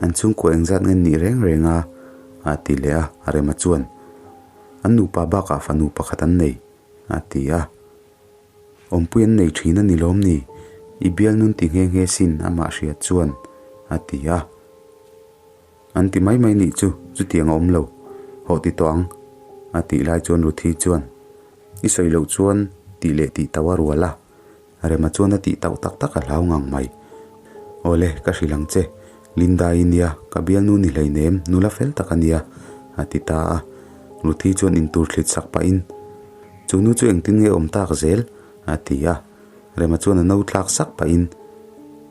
An chhungkua engzat nge nih reng reng a? a ti leh a. Rema chuan, An nupa bakah fanu pakhat an nei, a ti a. Awmpui an nei thin a ni lawm ni? I bialnun ti nghe nghe sin amah hriat chuan, a ti a. An ti mai mai nih chu, chutiang a awm lo. Hawh ti tawh ang, a tih lai chuan Ruthi chuan, I sawi loh chuan tih leh tih tauh a rual a. Rema chuan a tih tauh tak tak a hlau ngang mai. Awle, ka hrilh ang che. Linda i nia, ka bialnu ni hleinem, nula fel tak a nia, a ti ta a. Ruthi chuan intur thlit sak pahin, Chu nu chu engtin nge awm tak zel? a ti a. Rema chuan a no tlak sak pahin,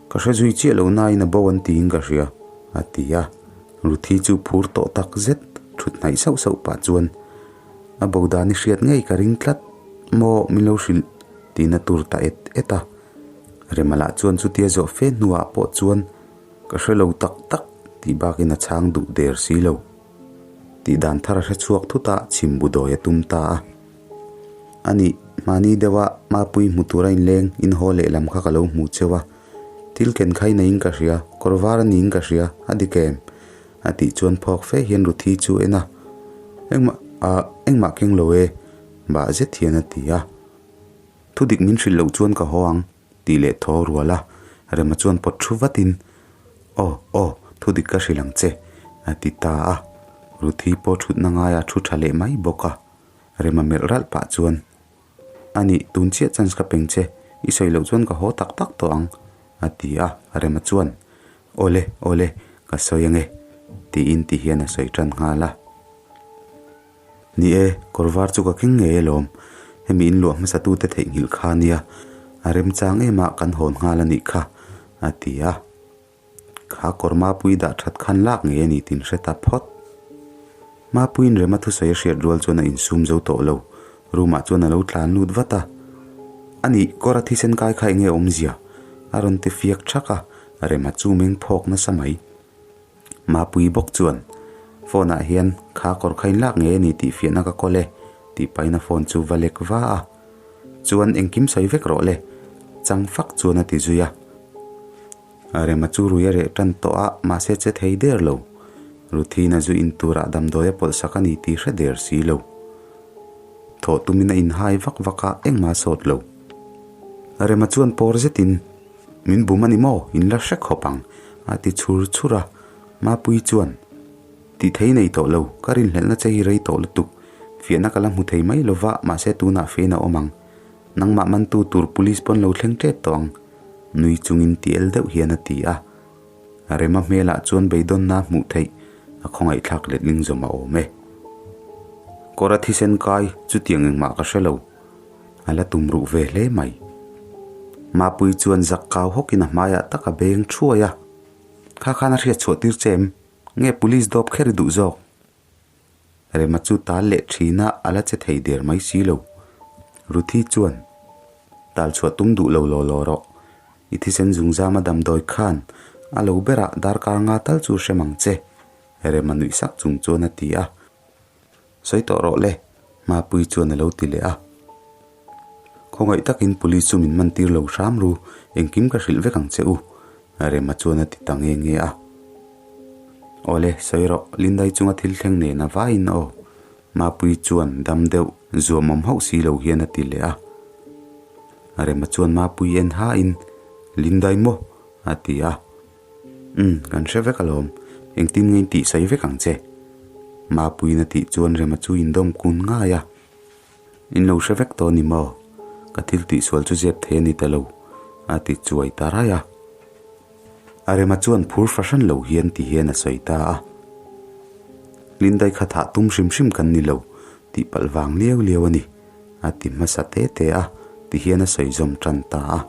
Ka hre zui chiah lo nain a bo an tiin ka hria, a ti a. Ruthi chu phur tawh tak zet, thut hnaih sauh sauh pah chuan, A bo dan i hriat ngei ka ring tlat maw min lo hrilh tiin a tur ta et et a. Rema lah chuan chutia zawh fe hnuah pawh chuan ka hre lo tak tak tih bakin a chhang duh der si lo. Tih dan thar a hre chhuak thut a, chhim bu dawi a tum ta a. A nih, mahni deuha Mapui hmu tura inleng inhaw lehlam kha ka lo hmu cheu a. Thil ken khai neiin ka hria, kawr var a niin ka hria, a dik em? A tih chuan phawk fe hian Ruthi chu en a, Engmah, ah, engmah keng lo e, bah zet hian a ti a. Thu dik min hrilh loh chuan ka haw ang, tih leh thaw rual a. Rema chuan pawt thu vatin, Aw, aw, thu dik ka hrilh ang che, a ti ta a. Ruthi pawh thutna ngaiah thu tha leh mai bawk a. Rema melh ralh pah chuan, A nih, tun chiah chance ka peng che. I sawi loh chuan ka haw tak tak tawh ang, a ti a, Rema chuan, Awle, awle, ka sawi ange, tiin ti hian a sawi tan nghal a. Ni e, kawr var chu ka keng ngei alawm, hemi in luah hmasa tute theihnghilh kha nia, a remchang em a kan hawn nghal a nih kha, a ti a. Kha kawr Mapui dah that khan lak ngei a ni tin hre ta phawt. Mapuiin Rema thusawi a hriat rual chuan a insum zo tawh lo. Room ah chuan a lo tlan lut vat a. A nih, kawr a thisen kai kha enge awmzia? A rawn ti fiak thak a, Rema chu meng phawk nasa mai. Mapui bawk chuan, Phone ah hian kha kawr kha in lak ngei a ni tih fiahna ka kawl e, tih pahin a phone chu va lek va a. Chuan engkim sawi vek rawh le, chang fak chuan a ti zui a. Rema chu rui a reh tan tawh a, mahse che thei der lo. Ruthina zu in turah damdawi a pawlh sak a ni tih hre der si lo. Thawh tumin a inhai vak vak a, engmah a sawt lo. Rema chuan pawr zetin, Min bum a ni maw? In la hre khawp ang, a ti chhur chhur a. Mapuii chuan, Tih thei nei tawh lo, ka rinhlelhna che hi rei tawh lutuk. Fiahna ka la hmu thei mai lova, mahse tunah fiahna awm ang. Nangmah mantu tur police pawn lo thleng tep tawh ang. Nui chungin ti el deuh hian a ti a. Rema hmelah chuan beidawnna hmuh theih a khawngaihthlak letling zawm a awm e. Kawr a thisen kai chutiang engmah ka hre lo. A la tum ruh ve hle mai. Mapui chuan zak kau hawkin a hmaiah tak a beng thuai a. Kha khan a hriat chhuah tir che em? Nge police dawp kher i duh zawk? Rema chu tal leh thin a, a la che thei der mai si lo. Ruthi chuan, Tal chhuah tum duh lo law law rawh. I thisen zungzama damdawi khan a lo berah darkar nga tal chu hrem ang che, Rema nuih sak chung chuan a ti a. Sawi tawh rawh le, Mapui chuan a lo ti leh a. Khawngaih takin police chu min man tir lo hram ru, engkim ka hrilh vek ang che u, Rema chuan a ti ta nge nge a. Awle, sawi rawh, Lindai chunga thil thleng nen a vaiin aw, Mapui chuan dam deuh zuamawm hauh si lo hian a ti leh a. Rema chuan Mapui en hain, Lindai maw? a ti a. Umm, kan hre vek alawm, engtin nge in tih sawi vek ang che? Mapuiin a tih chuan Rema chu indawm kun ngai a. In lo hre vek tawh a ni maw? Ka thil tihsual chu zep thei a ni ta lo, a ti chuai ta raih a. A Rema chuan phur fahran lo hian ti hian a sawi ta a. Lindai kha thah tum hrim hrim kan ni lo, tih palh vang liau liau a ni, a ti hmasa te te a, ti hian a sawi zawm tan ta a.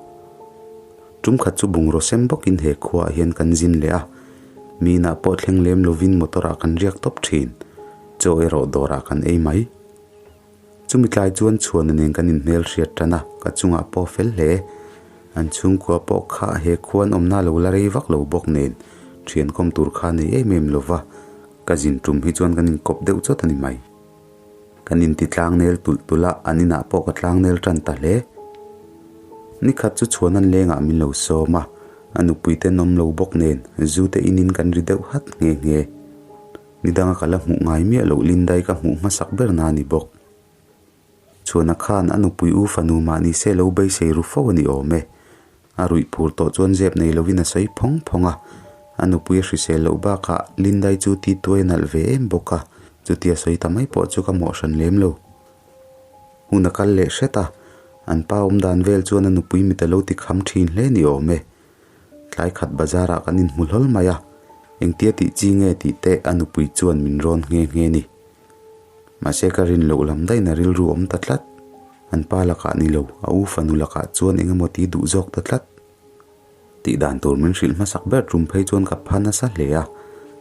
Tum khat chu bungraw sem bawkin he khuaah hian kan zin leh a, mi inah pawh thleng lem lovin motor ah kan riak tawp thin, chaw erawh dawrah kan ei mai. Chumi tlai chuan chhuana nen kan inhmel hriat tan a, ka chungah pawh fel hle. An chhungkua pawh kha he khuan awmna lo la rei vak lo bawk nen thian kawm tur kha nei em em lova, ka zin tum hi chuan kan inkawp deuh chawt a ni mai. Kan inti tlangnel tulh tulh a, an inah pawh ka tlangnel tan ta hle. Nikhat chu chhuan an lengah min lo sawm a, a nupui te an awm lo bawk nen zu te inin kan ri deuh hat nghe nghe. Ni danga ka la hmuh ngai miah loh Lindai ka hmuh hmasak ber na a ni bawk. Chhuana khan a nupui u fanu mahni se lo beisei ru fo a ni awm e. A ruih phur tawh chuan zep nei lovin a sawi phawng phawng a, a nupui a hrisel loh bakah Lindai chu ti tuai a nalh ve em bawk a, chutia sawi ta mai pawh chu ka mawh hran lem lo. Hun a kal leh hret a, an pa awm dan vel chuan a nupui mit a lo ti kham thin hle ni awm e. Tlai khat bazar ah kan inhmu hlawl mai a, engtia tih chi nge tih te a nupui chuan min rawn nghe nghe ni. Mahse ka rin loh lam daih na rilru awm ta tlat. An pa lakah ni lo, a u fanu lakah chuan eng emaw ti duh zawk ta tlat. Tih dan tur min hrilh hmasak ber tum phei chuan ka pha nasa hle a,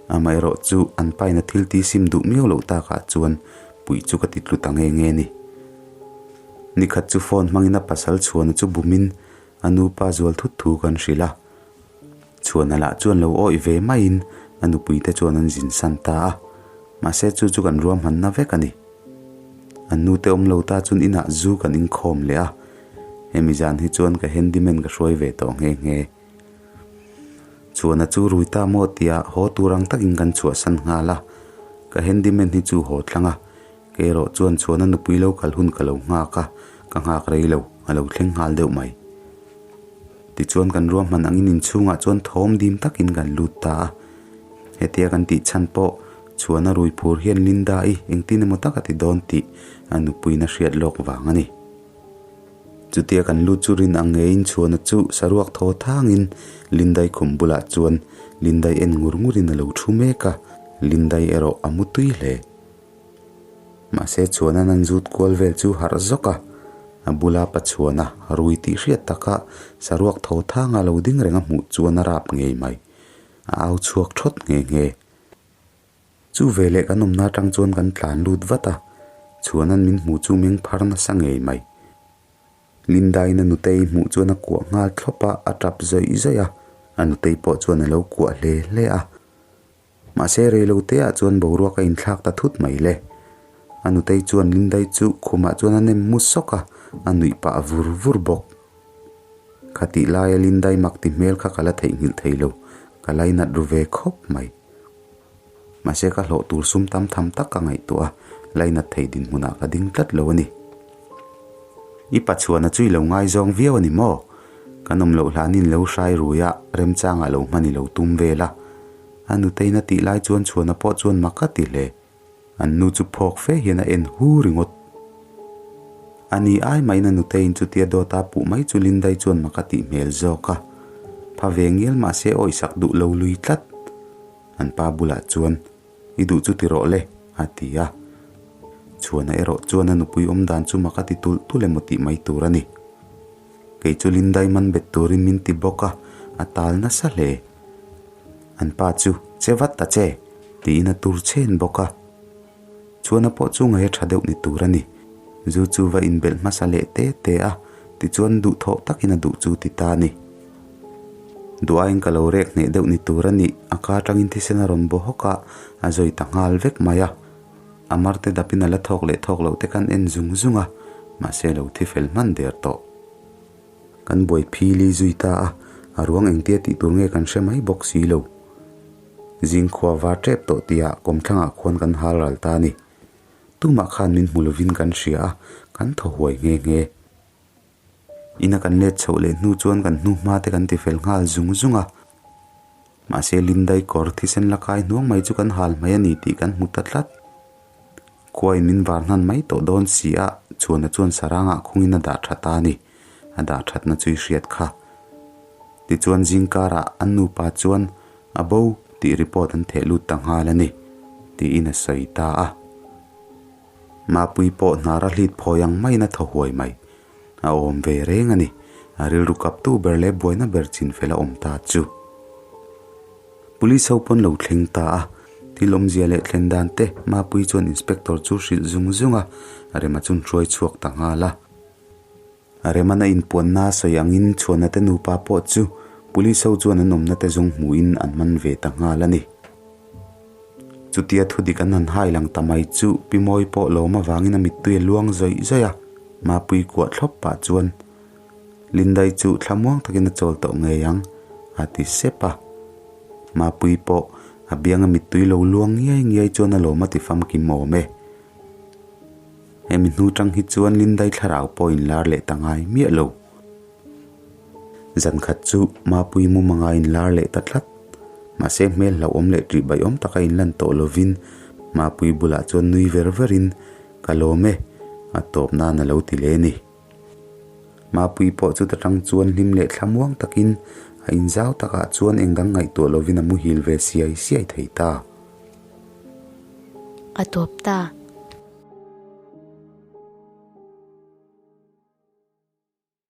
amaherawh chu an paina thil ti sim duh miau loh takah chuan puih chu ka ti tlu ta nge nge ni. Nikhat chu phone hmangin a pasal chhuana chu bumin a nupa zual thut thu kan hrilh a. Chhuana lah chuan lo awih ve maiin a nupuite chuan an zin san ta a, mahse chu chu kan ruahmanna vek a ni. An nute awm lo ta chuan inah zu kan inkhawm leh a, hemi zan hi chuan ka handyman ka hruai ve tawh nghe nghe. Chhuana chu rui ta maw tia haw tur ang takin kan chhuahsan nghal a, ka handyman hi chu haw thlang a, kei erawh chuan chhuana nupui lo kal hun ka lo nghak a, ka nghak rei lo, a lo thleng nghal deuh mai. Tichuan kan ruahman angin inchhungah chuan thawm dim takin kan lut ta a, hetia kan tih chhan pawh chuan a rui phur hian Linda-i engtin emaw tak a ti dawn tih a nupuiin a hriat lawk vang a ni. Chutia kan lut chu rin ang ngeiin chhuana chu saruak thaw thangin Lindai khum bulah chuan Lindai en ngur ngurin a lo thu mek a, Lindai erawh a mu tui hle. Mahse chhuanan an zut kual vel chu harh zawk a, a bula pa chhuana rui tih hriat taka saruak thaw thanga lo ding reng a hmuh chuan a rap ngei mai. A au chhuak thawt nghe nghe. Chu veleh kan awmna atang chuan kan tlan lut vat a, chhuanan min hmuh chu meng phar nasa ngei mai. Linda-in a nutei hmuh chuan a kuah nghal thlawp a, a tap zawih zawih a, a nutei pawh chuan a lo kuah hle hle a. Mahse reilo te ah chuan boruak a inthlak ta thut mai le. A nutei chuan Lindai chu khumah chuan a nem mu sawk a, a nuih pah vur vur bawk. Khatih laia Lindai mak ti hmel kha ka la theihnghilh thei lo, ka lainat ru ve khawp mai. Mahse ka hlawh tur sum tam tham tak ka ngaihtuah a, lainat thei dinhmunah ka ding tlat lo a ni. I pachuana chu i lo ngaizawng viau a ni maw? Kan awm loh hlanin lo hrai rui a, remchangah lo hman i lo tum vel a. A nutein a tih lai chuan chhuana pawh chuan mak a ti hle. An nu chu phawk fe hian a en hu ringawt. A ni ai mahin a nutein chutia dawt a puh mai chu Lindai chuan mak a tih hmel zawk a. Pha ve ngial mahse awisak duh lo lui tlat. An pa bulah chuan, I duh chu ti rawh le, a ti a. Chhuana erawh chuan a nupui awm dan chu mak a ti tulh tulh emaw tih mai tur a ni. Kei chu Lindai man bet turin min ti bawk a, a tal nasa hle. An pa chu, Che vat ta che, tiin a tur chhen bawk a. Chhuana pawh chu ngaih a tha deuh ni tur a ni. Zu chu va inbelh hmasa leh te te a, tichuan duhthawh takin a duh chu ti ta a ni. Duhaiin ka lo rek hneh deuh ni tur a ni, a ka atangin thisen a rawn baw hawk a, a zawi ta nghal vek mai a. A marte dapin a la thawk leh thawk loh te khan en zung zung a, mahse lo thi fel hman der tawh. Kan buai phili zui ta a, a ruang engtia tih tur nge kan hre mai bawk si lo. Zing khua var tep tawh tihah kawmthlangah khuan kan hal ral ta a ni. Tumah khan min hmu lovin kan hria a, kan thaw huai nghe nghe. Ina kan let chhoh leh hnu chuan kan hnu hma te kan ti fel nghal zung zung a. Mahse Lindai kawr thisen la kai hnuang mai chu kan hal mai a ni tih kan hmu ta tlat. Khuain min var hnan mai tawh dawn si a, chhuana chuan sarangah khungin a dah tha ta a ni. A dah thatna chu i hriat kha. Tichuan zingkarah an nupa chuan a bo tih report an theh lut ta nghal a ni, tiin a sawi ta a. Mapui pawh hnar a hlit phawi ang maiin a thaw huai mai. A awm ve reng a ni. A rilru kaptu ber leh buaina ber chin fel a awm ta chu. Police ho pawn lo thleng ta a. Thil awmzia leh thlen dan te Mapui chuan inspector chu hrilh zung zung a, Rema chu hruai chhuak ta nghal a. Remana inpuanna sawi angin chhuana te nupa pawh chu Police ho chuan an awmna te zawng hmuhin an man ve ta nghal a ni. Chutia thudik an han hai lang ta mai chu Pi Mawi pawh lawm avangin a mittui a luang zawih zawih a, Mapui kuah thlawp pah chuan Lindai chu thlamuang takin a chawl tawh ngei ang a ti sep a. Mapui pawh a bianga mittui lo luang ngiai ngiai chuan a lawm a ti famkim awm e. Hemi hnu tang hi chuan Lindai thlarau pawh inlar leh ta ngai miah lo. Zan khat chu Mapui mumanga inlar leh ta tlat. Mahse hmel hlauhawm leh ṭih baiawm taka inlan tawh lovin Mapui bulah chuan nui ver verin, Ka lawm e, a tawp nan a lo ti leh a ni. Mapui pawh chuta tang chuan hlim leh thlamuang takin a inzau takah chuan engdang ngaihtuah lovin a muhil ve siai siai thei ta. A tawp ta.